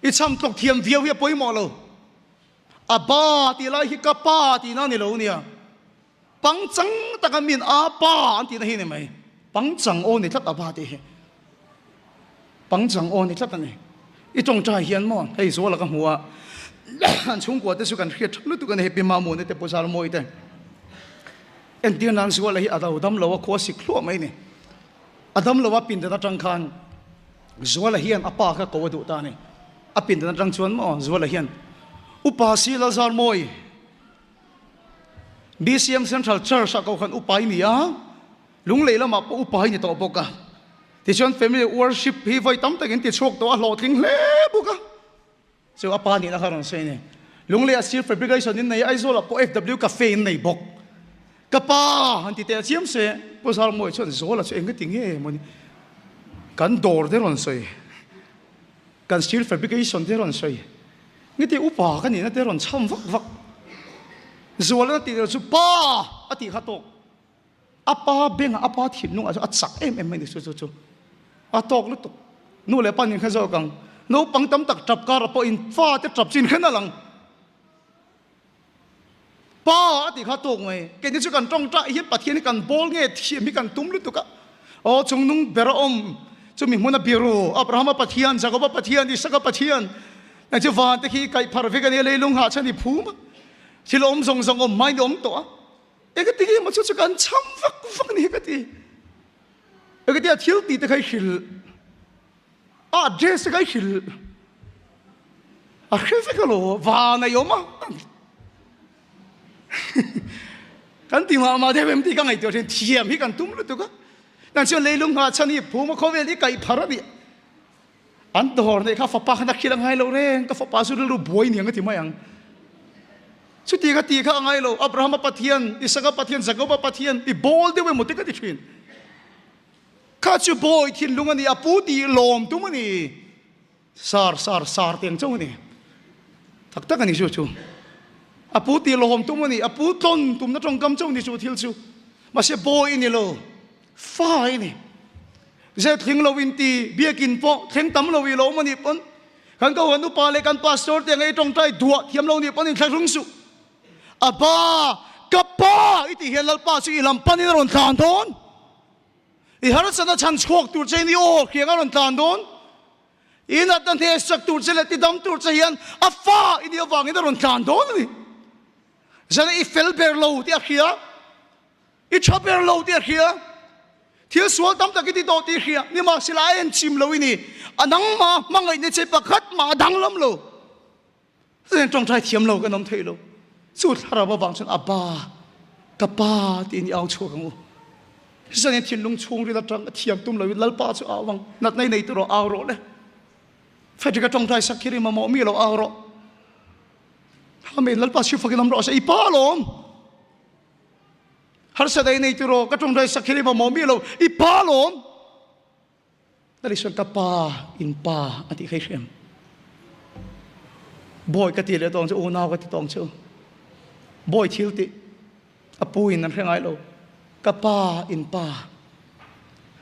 I cham tlawk thiam viau hi a pawimawh lo. A ba tih lai hi ka pa tihna a ni lo nia. Pangchang taka min a pa an tihna hi ni mai. Pangchang aw ni tlat a pa tih hi. Pangchang aw ni tlat a ni. I tawngtai hian maw hei Zuala ka hmu a, an chhungkua te chu kan hriat tha lutuk a ni hei Pi Mamuna te Pu Zarmawi te. Entir nan Zuala hi a do dam lo a khua sik hluah mai ni. A dam lo a pindan atang khan Zuala hian a pa kha ko a duh ta a ni. A pindan atang chuan maw Zuala hian Upa si Lalzarmawi, BCM Central Church ah kohhran upa i ni a, Lunglei lamah pawh upa i ni tawh bawk a. Tichuan Family Worship hi vawi tam takin ti chhuak tawh a hlawhtling hle bawk a. Chu a pa nihna kha rawn sawi a ni. Lunglei ah Steel Fabrication in nei a, Aizawl ah pawh FW Cafe in nei bawk. Ka pa han ti teh chiam se, Pu Zarmawi chuan Zawla chu eng ti nge maw ni kan dawr te rawn sawi. Kan steel fabrication te rawn sawi. Ngiti upa ka nihna te rawn chham vak vak. Zualna tih loh chu pa a tih kha tawk. A pa bengah a pa thinlungah chu a chak em em mai ni chu chu chu. A tawk lutuk. Nu leh pa nin kha zawk ang. Naupang tam tak tap kar pawh in fa te tap chin khen a lang. Pa a tih kha tawk mai. Keini chu kan tawngtai hian Pathian hi kan bawl nge thiam hi kan tum lutuk a. Aw chungnung ber a awm chumi hmuna biru Abrahama Pathian, Jakoba Pathian, Isaka Pathian nang chu van te khi kaih phar vek a nia leilung hah chuan i phum a. Thil awm zawng zawng awm hmain i awm tawh a. Engati nge maw chu chu kan cham vak vak ni hi ka ti. Engati a thil tih te kha i hrilh. A address te kha i hrilh a hre vek alo van a i awm a kan ti mah mah deuh em tih ka ngaihtuah thin thiam hi kan tum lutuk a nang chuan leilung nghah chhan hi phum a khawvel hi kaih phar a nih an dawr neih kha fapa khan a khil a ngai lo reng ka fapa chu rilru buai niang a ti mai ang. Chuti ka tih kha a ngai lo. Abrahama Pathian, Isaka Pathian, Jakoba Pathian i bawl deuh emaw te ka ti thin. Kha chu bawi thinlung a ni, a pu tih lawm tum a ni. Sar sar sar tiang chauh a ni. Tak tak a ni chu chu. A pu tih lawm tum a ni, a pu tlawn tumna tawngkam chauh a ni chu thil chu. Mahse bawi i ni lo, fa i ni. Zet thleng lo in ti, biakin pawh thleng tam lo i lo awm a nih pawn kan Kohhran upa leh kan pastor te ang ei tawngtai duah thiam lo nih pawn inthlahrung suh. A pa, ka pa i tih hian Lalpa chu i lam panin a rawn tlan dawn. I harsatna chhan chhuak tur che in i aw hriang a rawn tlan dawn. I natna hneh sak tur che leh tidam tur che hian a fa i nih avangin a rawn tlan dawn a ni. Zan i fel ber lo tih a hria. I tha ber lo tih a hria. Thil sual tam tak i ti tawh tih a hria. Nimahsela a en chim lo i ni. A nangmah hmangaihna che pakhat mah a danglam lo. Zan tawngtai thiam lo kan awm thei lo. Chu thlarau avang chuan Abba, ka pa tiin i au chhuak ang u. Zanin thinlung chhungril atang a thiam tum loin Lalpa chu au ang. Natna i nei tur rawh, au rawh le. Frederick a tawngtai sak khi ri mamawh mi lo au rawh. Amen. Lalpa chu fakin awm rawh se. I pa alawm. Harsat ei nei tur rawh, ka tawngtai sak khi ri mamawh mi lo. I pa alawm. Tali chuan ka pa in pa a tih kha i hriam. Bawi ka ti leh tawng chu unau ka ti tawng chu. Bawi thil tih a pu in an hre ngai lo. Ka pa in pa.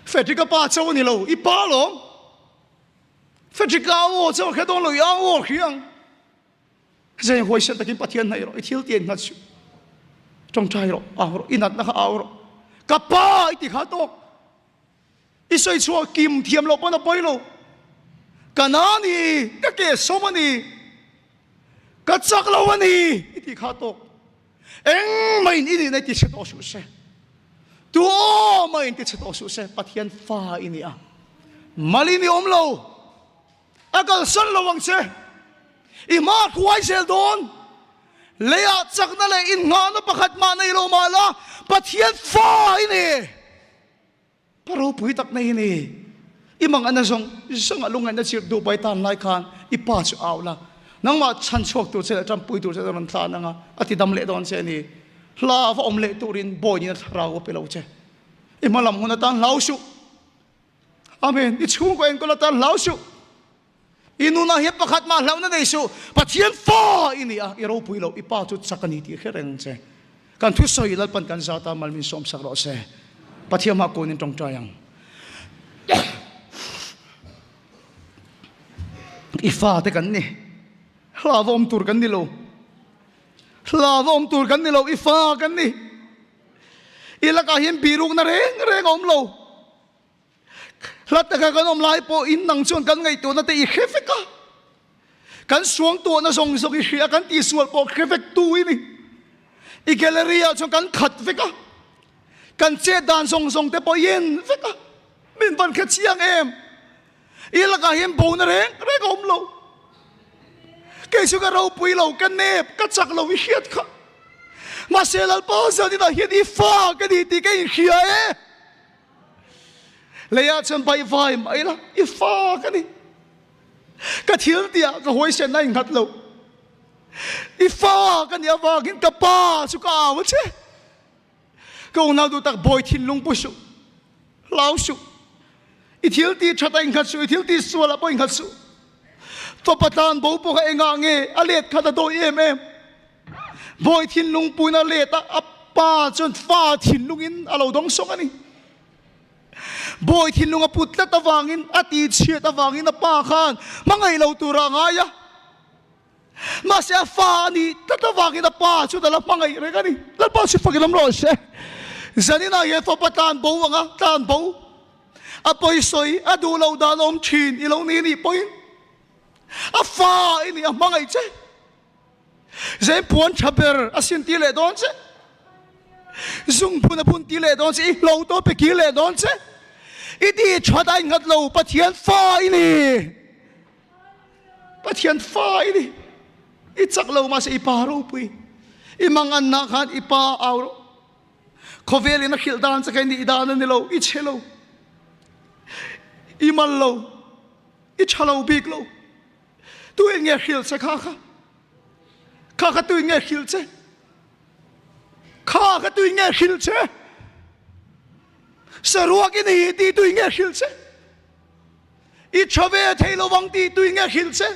Frederick ka pa cho ni lo i pa lawm. Frederick ka aw cho khe dawn lo i aw hriang. Zeng huaisen takin Pathian hnaih rawh, i thil ti engnghat suh. Tawngtai rawh, au rawh, i natna kha au rawh. Ka pa i ti kha tawk. I sawi chhuah kim thiam loh pawn a pawi lo. Ka na a ni, ka ke sawm a ni, ka chak lo a ni i tih kha tawk. Engmah in i nihna i ti chhe tawh suh se. Tu aw mah in ti chhe tawh suh se, Pathian fa i ni a. Mal in i awm lo. A kalsan lo ang che. I hma hruai zel dawn. Leiah chakna leh innghahna pakhat mah nei lo mah la, Pathian fa i ni. Pa ropui tak nei i ni. I mangan a zawng zawng a lungngaihna chirh duh pai tan lai khan i pa chu au la. Nangmah chhan chhuak tur che leh tanpui tur che a rawn tlan ang a, a ti dam leh dawn che a ni. Hla va awm leh turin bawi nina thlarau a pe lo che. I hma lam hun atan hlau suh. Amen. I chhungkaw enkawl atan hlau suh. I nunah hian pakhat mah hlauhna nei suh. Pathian fa i ni a, i ropui loh, i pa chu chak a ni tih hre reng che. Kan thusawi Lalpan kan zat a, mal min sawmsak rawh se. Pathian hma kunin tawngtai ang. I fate kan ni. Hlauhawm tur kan ni lo. Hlauhawm tur kan ni lo, i fa kan ni. I lakah hian birukna reng reng a awm lo. Hla taka kan awm lai pawh in nang chuan kan ngaihtuahna te i hre vek a. Kan suangtuahna zawng zawng i hria, kan tihsual pawh hre vek tu i ni. I gallery ah chuan kan khat vek a. Kan chet dan zawng zawng te pawh i en vek a. Min van hre chiang em? I lakah hian bona reng reng a awm lo. Kei chu ka ropui lo, ka nep, ka chak lo i hriat kha. Mahse Lalpa zaninah hian i fa ka ni tih ka inhria e. Leiah chuan baihvai mai la, i fa ka ni. Ka thil tihah ka huaisen a inghat lo. I fa ka nih avangin ka pa chu ka au a che. Ka unau duh tak bawi thinlung pu suh, hlau suh. I thil tih that a inghat suh, i thil tih sual ah pawh inghat suh. Fapa tlan bo pawh kha engah nge a let khat a dawi em em. Bawi thinlung puin a let a, a pa chuan fa thinlungin a lo dawng sawng a ni. Bawi thinlung a put tlat avangin, a tihchhiat avangin a pa khan hmangaih lo tura a ngai a. Mahse a fa a nih tlat avangin a pa chuan a la hmangaih reng a ni. Lalpa chu fakin awm rawh se. Zaninah hian fapa tlan bo ang a, tlan bo. A pawisawi, a duh loh dan awm thin i lo ni nih pawhin a fa i nih a hmangaih che. Zeng puan tha ber a sin ti leh dawn che. Zung phun a phun ti leh dawn che. I hlo tawh pe kir leh dawn che. I ti that a inghat lo Pathian fa i ni. Pathian fa i ni. I chak lo mahse i pa ropui. I manganna khan i pa au rawh. Khawvel in a hrilh dan che kha i nih dan a ni lo. I chhe lo. I mal lo. I tha lo bik lo. Tu in nge hrilh che kha kha? Kha kha tu in nge hrilh che? Kha kha tui nge hrilh che? Saruak i ni tih tui nge hrilh che? I tha ve thei lo vang tih tui nge hrilh che?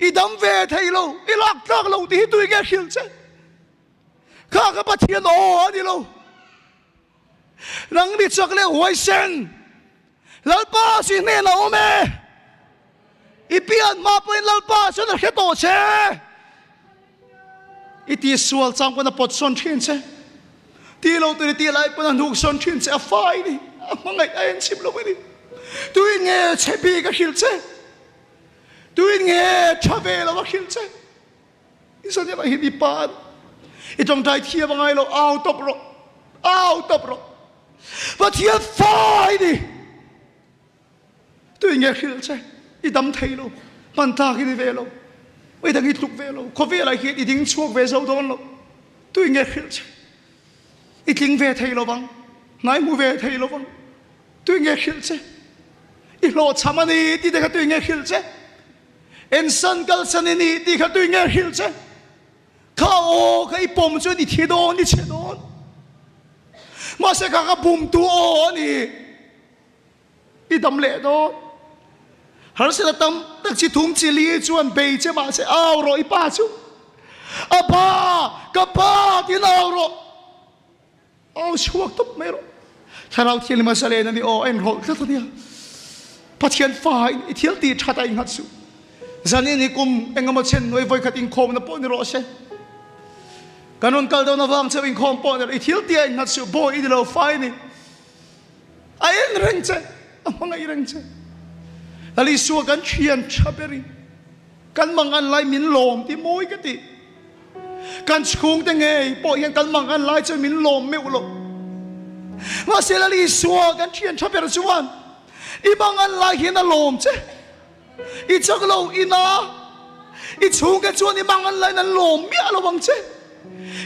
I dam ve thei lo, i lak tlak lo tih hi tui nge hrilh che? Kha kha Pathian aw a ni lo. Nang mi chak leh huaisen, Lalpa si hnenah awm e. I pian hma pawhin Lalpa chuan a hre tawh che. I ti sual chang pawn a pawt sawn thin che. Ti lo tur i tih lai pawn a hnuk sawn thin che. A fai ni, a hmangaih a enchim lo a ni. Tuin nge chhe bik a hrilh che? Tuin nge tha ve lo a hrilh che? I zan erawh hian i pan i tawngtai thiam a ngai lo, au tawp rawh, au tawp rawh. Pathian fa i ni. Tui nge hrilh che, i dam thei lo, hman tlak i ni ve lo, i dang i tluk ve lo, khawvelah hian i ding chhuak ve zo dawn lo. Tui nge hrilh che, i tling ve thei lo vang, hnai hmu ve thei lo vang. Tui nge hrilh che, i hlawhchham a ni tih te kha tui nge hrilh che. Ensan kalsan i nih tih kha tui nge hrilh che? Kha aw kha i pawm chuan i thi dawn, i chhe dawn. Mahse kha ka bumtu aw a ni. I dam leh dawn. Harsat a tam tak chi thum chi li chuan bei che mahse au rawh i pa chu. A pa, ka pa tiin au rawh. Au chhuak tawp mai rawh. Thlarau Thianghlim a zalen a ni aw, a inrawlh tlat a nia. Pathian fa in i thil tih that a inghat suh. Zanin hi kum engemaw chen hnuai vawikhat inkhawmna pawh ni rawh se. Kan rawn kal dawn avang cheu inkhawm pawh ni rawh, i thil tih a inghat suh, bawi i ni lo, fa i ni. A en reng che, a hmangaih reng che. Lal Isua kan thian tha ber in kan mangan lai min lawm ti mawi ka ti. Kan chhungte ngei pawh hian kan mangan lai chuan min lawm meuh lo. Mahse Lal Isua kan thian tha ber chuan i mangan lai hian a lawm che. I chak lo ina i chhungte chuan i mangan laiin an lawm miah lo ang che.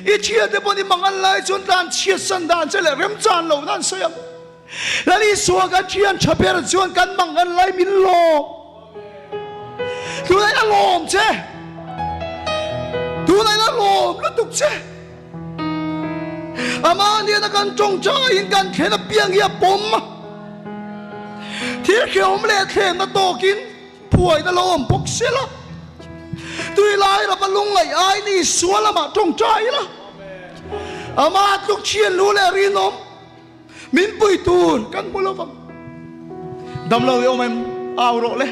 I thiante pawn i mangan lai chuan tlan chhiat san dan che leh remchan lo dan sawi ang. Lal Isua kan thian tha ber chuan kan mangan lai min lawm. Tunah a lawm che. Tunah a lawm lutuk che. Amah nena kan tawngtaiin kan thlen apiang hi a pawm a. Thil hrehawm leh thlenna tawkin buaina lo awm bawk se la. Tui lai rapa lungngaih aiin Isua lamah tawngtai la. Amah tluk thian lu leh rinawm min pui tur kan hmu lo vang. Damlo i awm em? Au rawh le.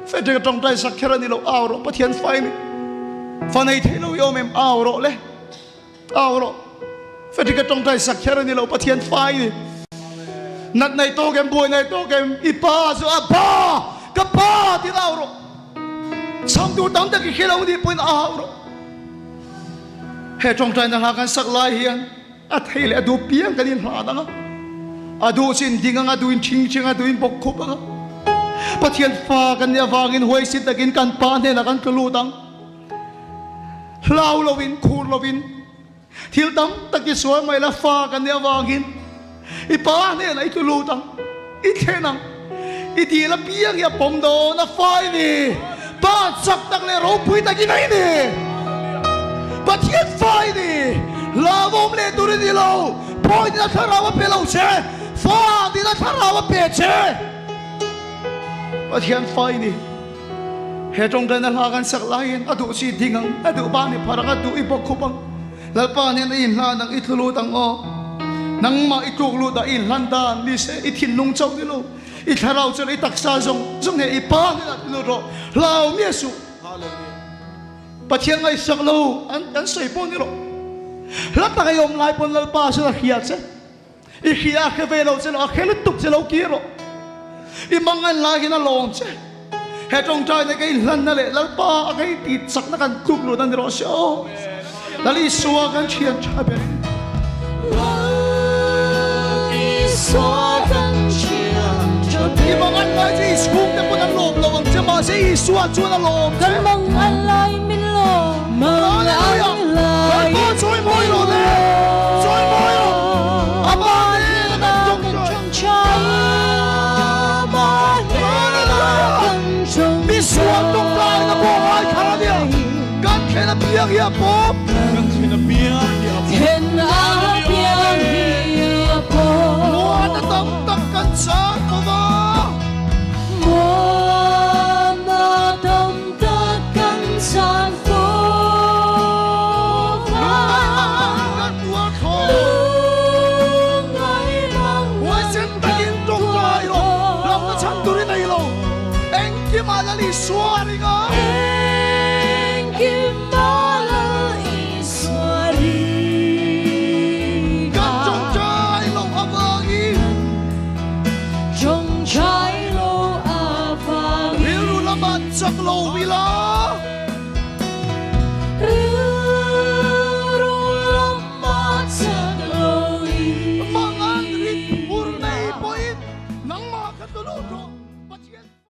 Frederick a tawngtai sak kher a ni lo. Au rawh Pathian fai ni. Fa nei thei lo i awm em? Au rawh le. Au rawh. Frederick a tawngtai sak kher a ni lo. Pathian fai ni. Nat nei tawk em? Buai nei tawk em? I pa chu a pa! Ka pa! Tiin au rawh. Chhang tur tam tak i hre lo nih pawhin au rawh. He tawngtaina hla kan sak lai hian A thei leh a duh piang kan inhlan ang a, a duh chu inding ang a, duh in thing thing a, duh in bawk khup ang a. Pathian fa kan nih avangin huaisi takin kan Pa hnenah kan tlu lut ang. Hlau lovin, khur lovin, thil tam tak i sual mai la, fa kan nih avangin i Pa hnenah i tlu lut ang, i thlen ang, i dil apiang hi a pawm dawn, a fa i ni. Pa chak tak leh ropui tak in a i ni. Pathian fa i ni. Hlauhawm leh tur i ni lo. Pawi tina thlarau a pe lo che. Fa tina thlarau a pe che. Pathian fa i ni. He tawngtaina hla kan sak laiin a duh chi ding ang, a duh ba ni phar ang, a duh i bawk khup ang. Lalpa nen a inhlan ang, i tlu lut ang aw. Nangmah i tluk lut a i inhlan dan ni se, i thinlung chauh ni lo. I thlarau chuan i taksa zawng zawng he i pa hnenah ti lut rawh. Hlau miah suh. Pathian ngaihsak lo an kan sawi pawh ni rawh. Hla tak i awm lai pawn Lalpa chuan a hria che. I hria a hre ve lo che lo, a hre lutuk che lo kir rawh. I mangan lai hian a lawm che. He tawngtaina ka inhlanna leh Lalpa a ka intih chakna kan tluk lut a ni rawh se aw. Lal Isua kan thian tha ber in. Lal Isua kan thian tha ber. I mangan lai chu i chhungte pawn an lawm lo ang che, mahse Isua chuan a lawm che. Kan mangan lai min lawm, mangan lai Lalpa chawi mawi rawh le, chawi mawi rawh. Amah hnena kan tawngtai. Amah hnena kan tawngtai. Misual tawngtaina pawh a ngai thar a nia. Kan thlen apiang hi a pawm. Kan thlen apiang hi a pawm. chan fova. Muanna tam tak kan chan fova. Lungngai mangan kan tuar thawn. Lungngai mangan Huaisen takin tawngtai rawh. Hlauhna chhan tur i nei lo. Engkimah Lal Isua a ring a. Engkimah Lal Isua ring a. Kan tawngtai loh avangin. Tawngtai loh avangin. Rilru lamah chak lo ila.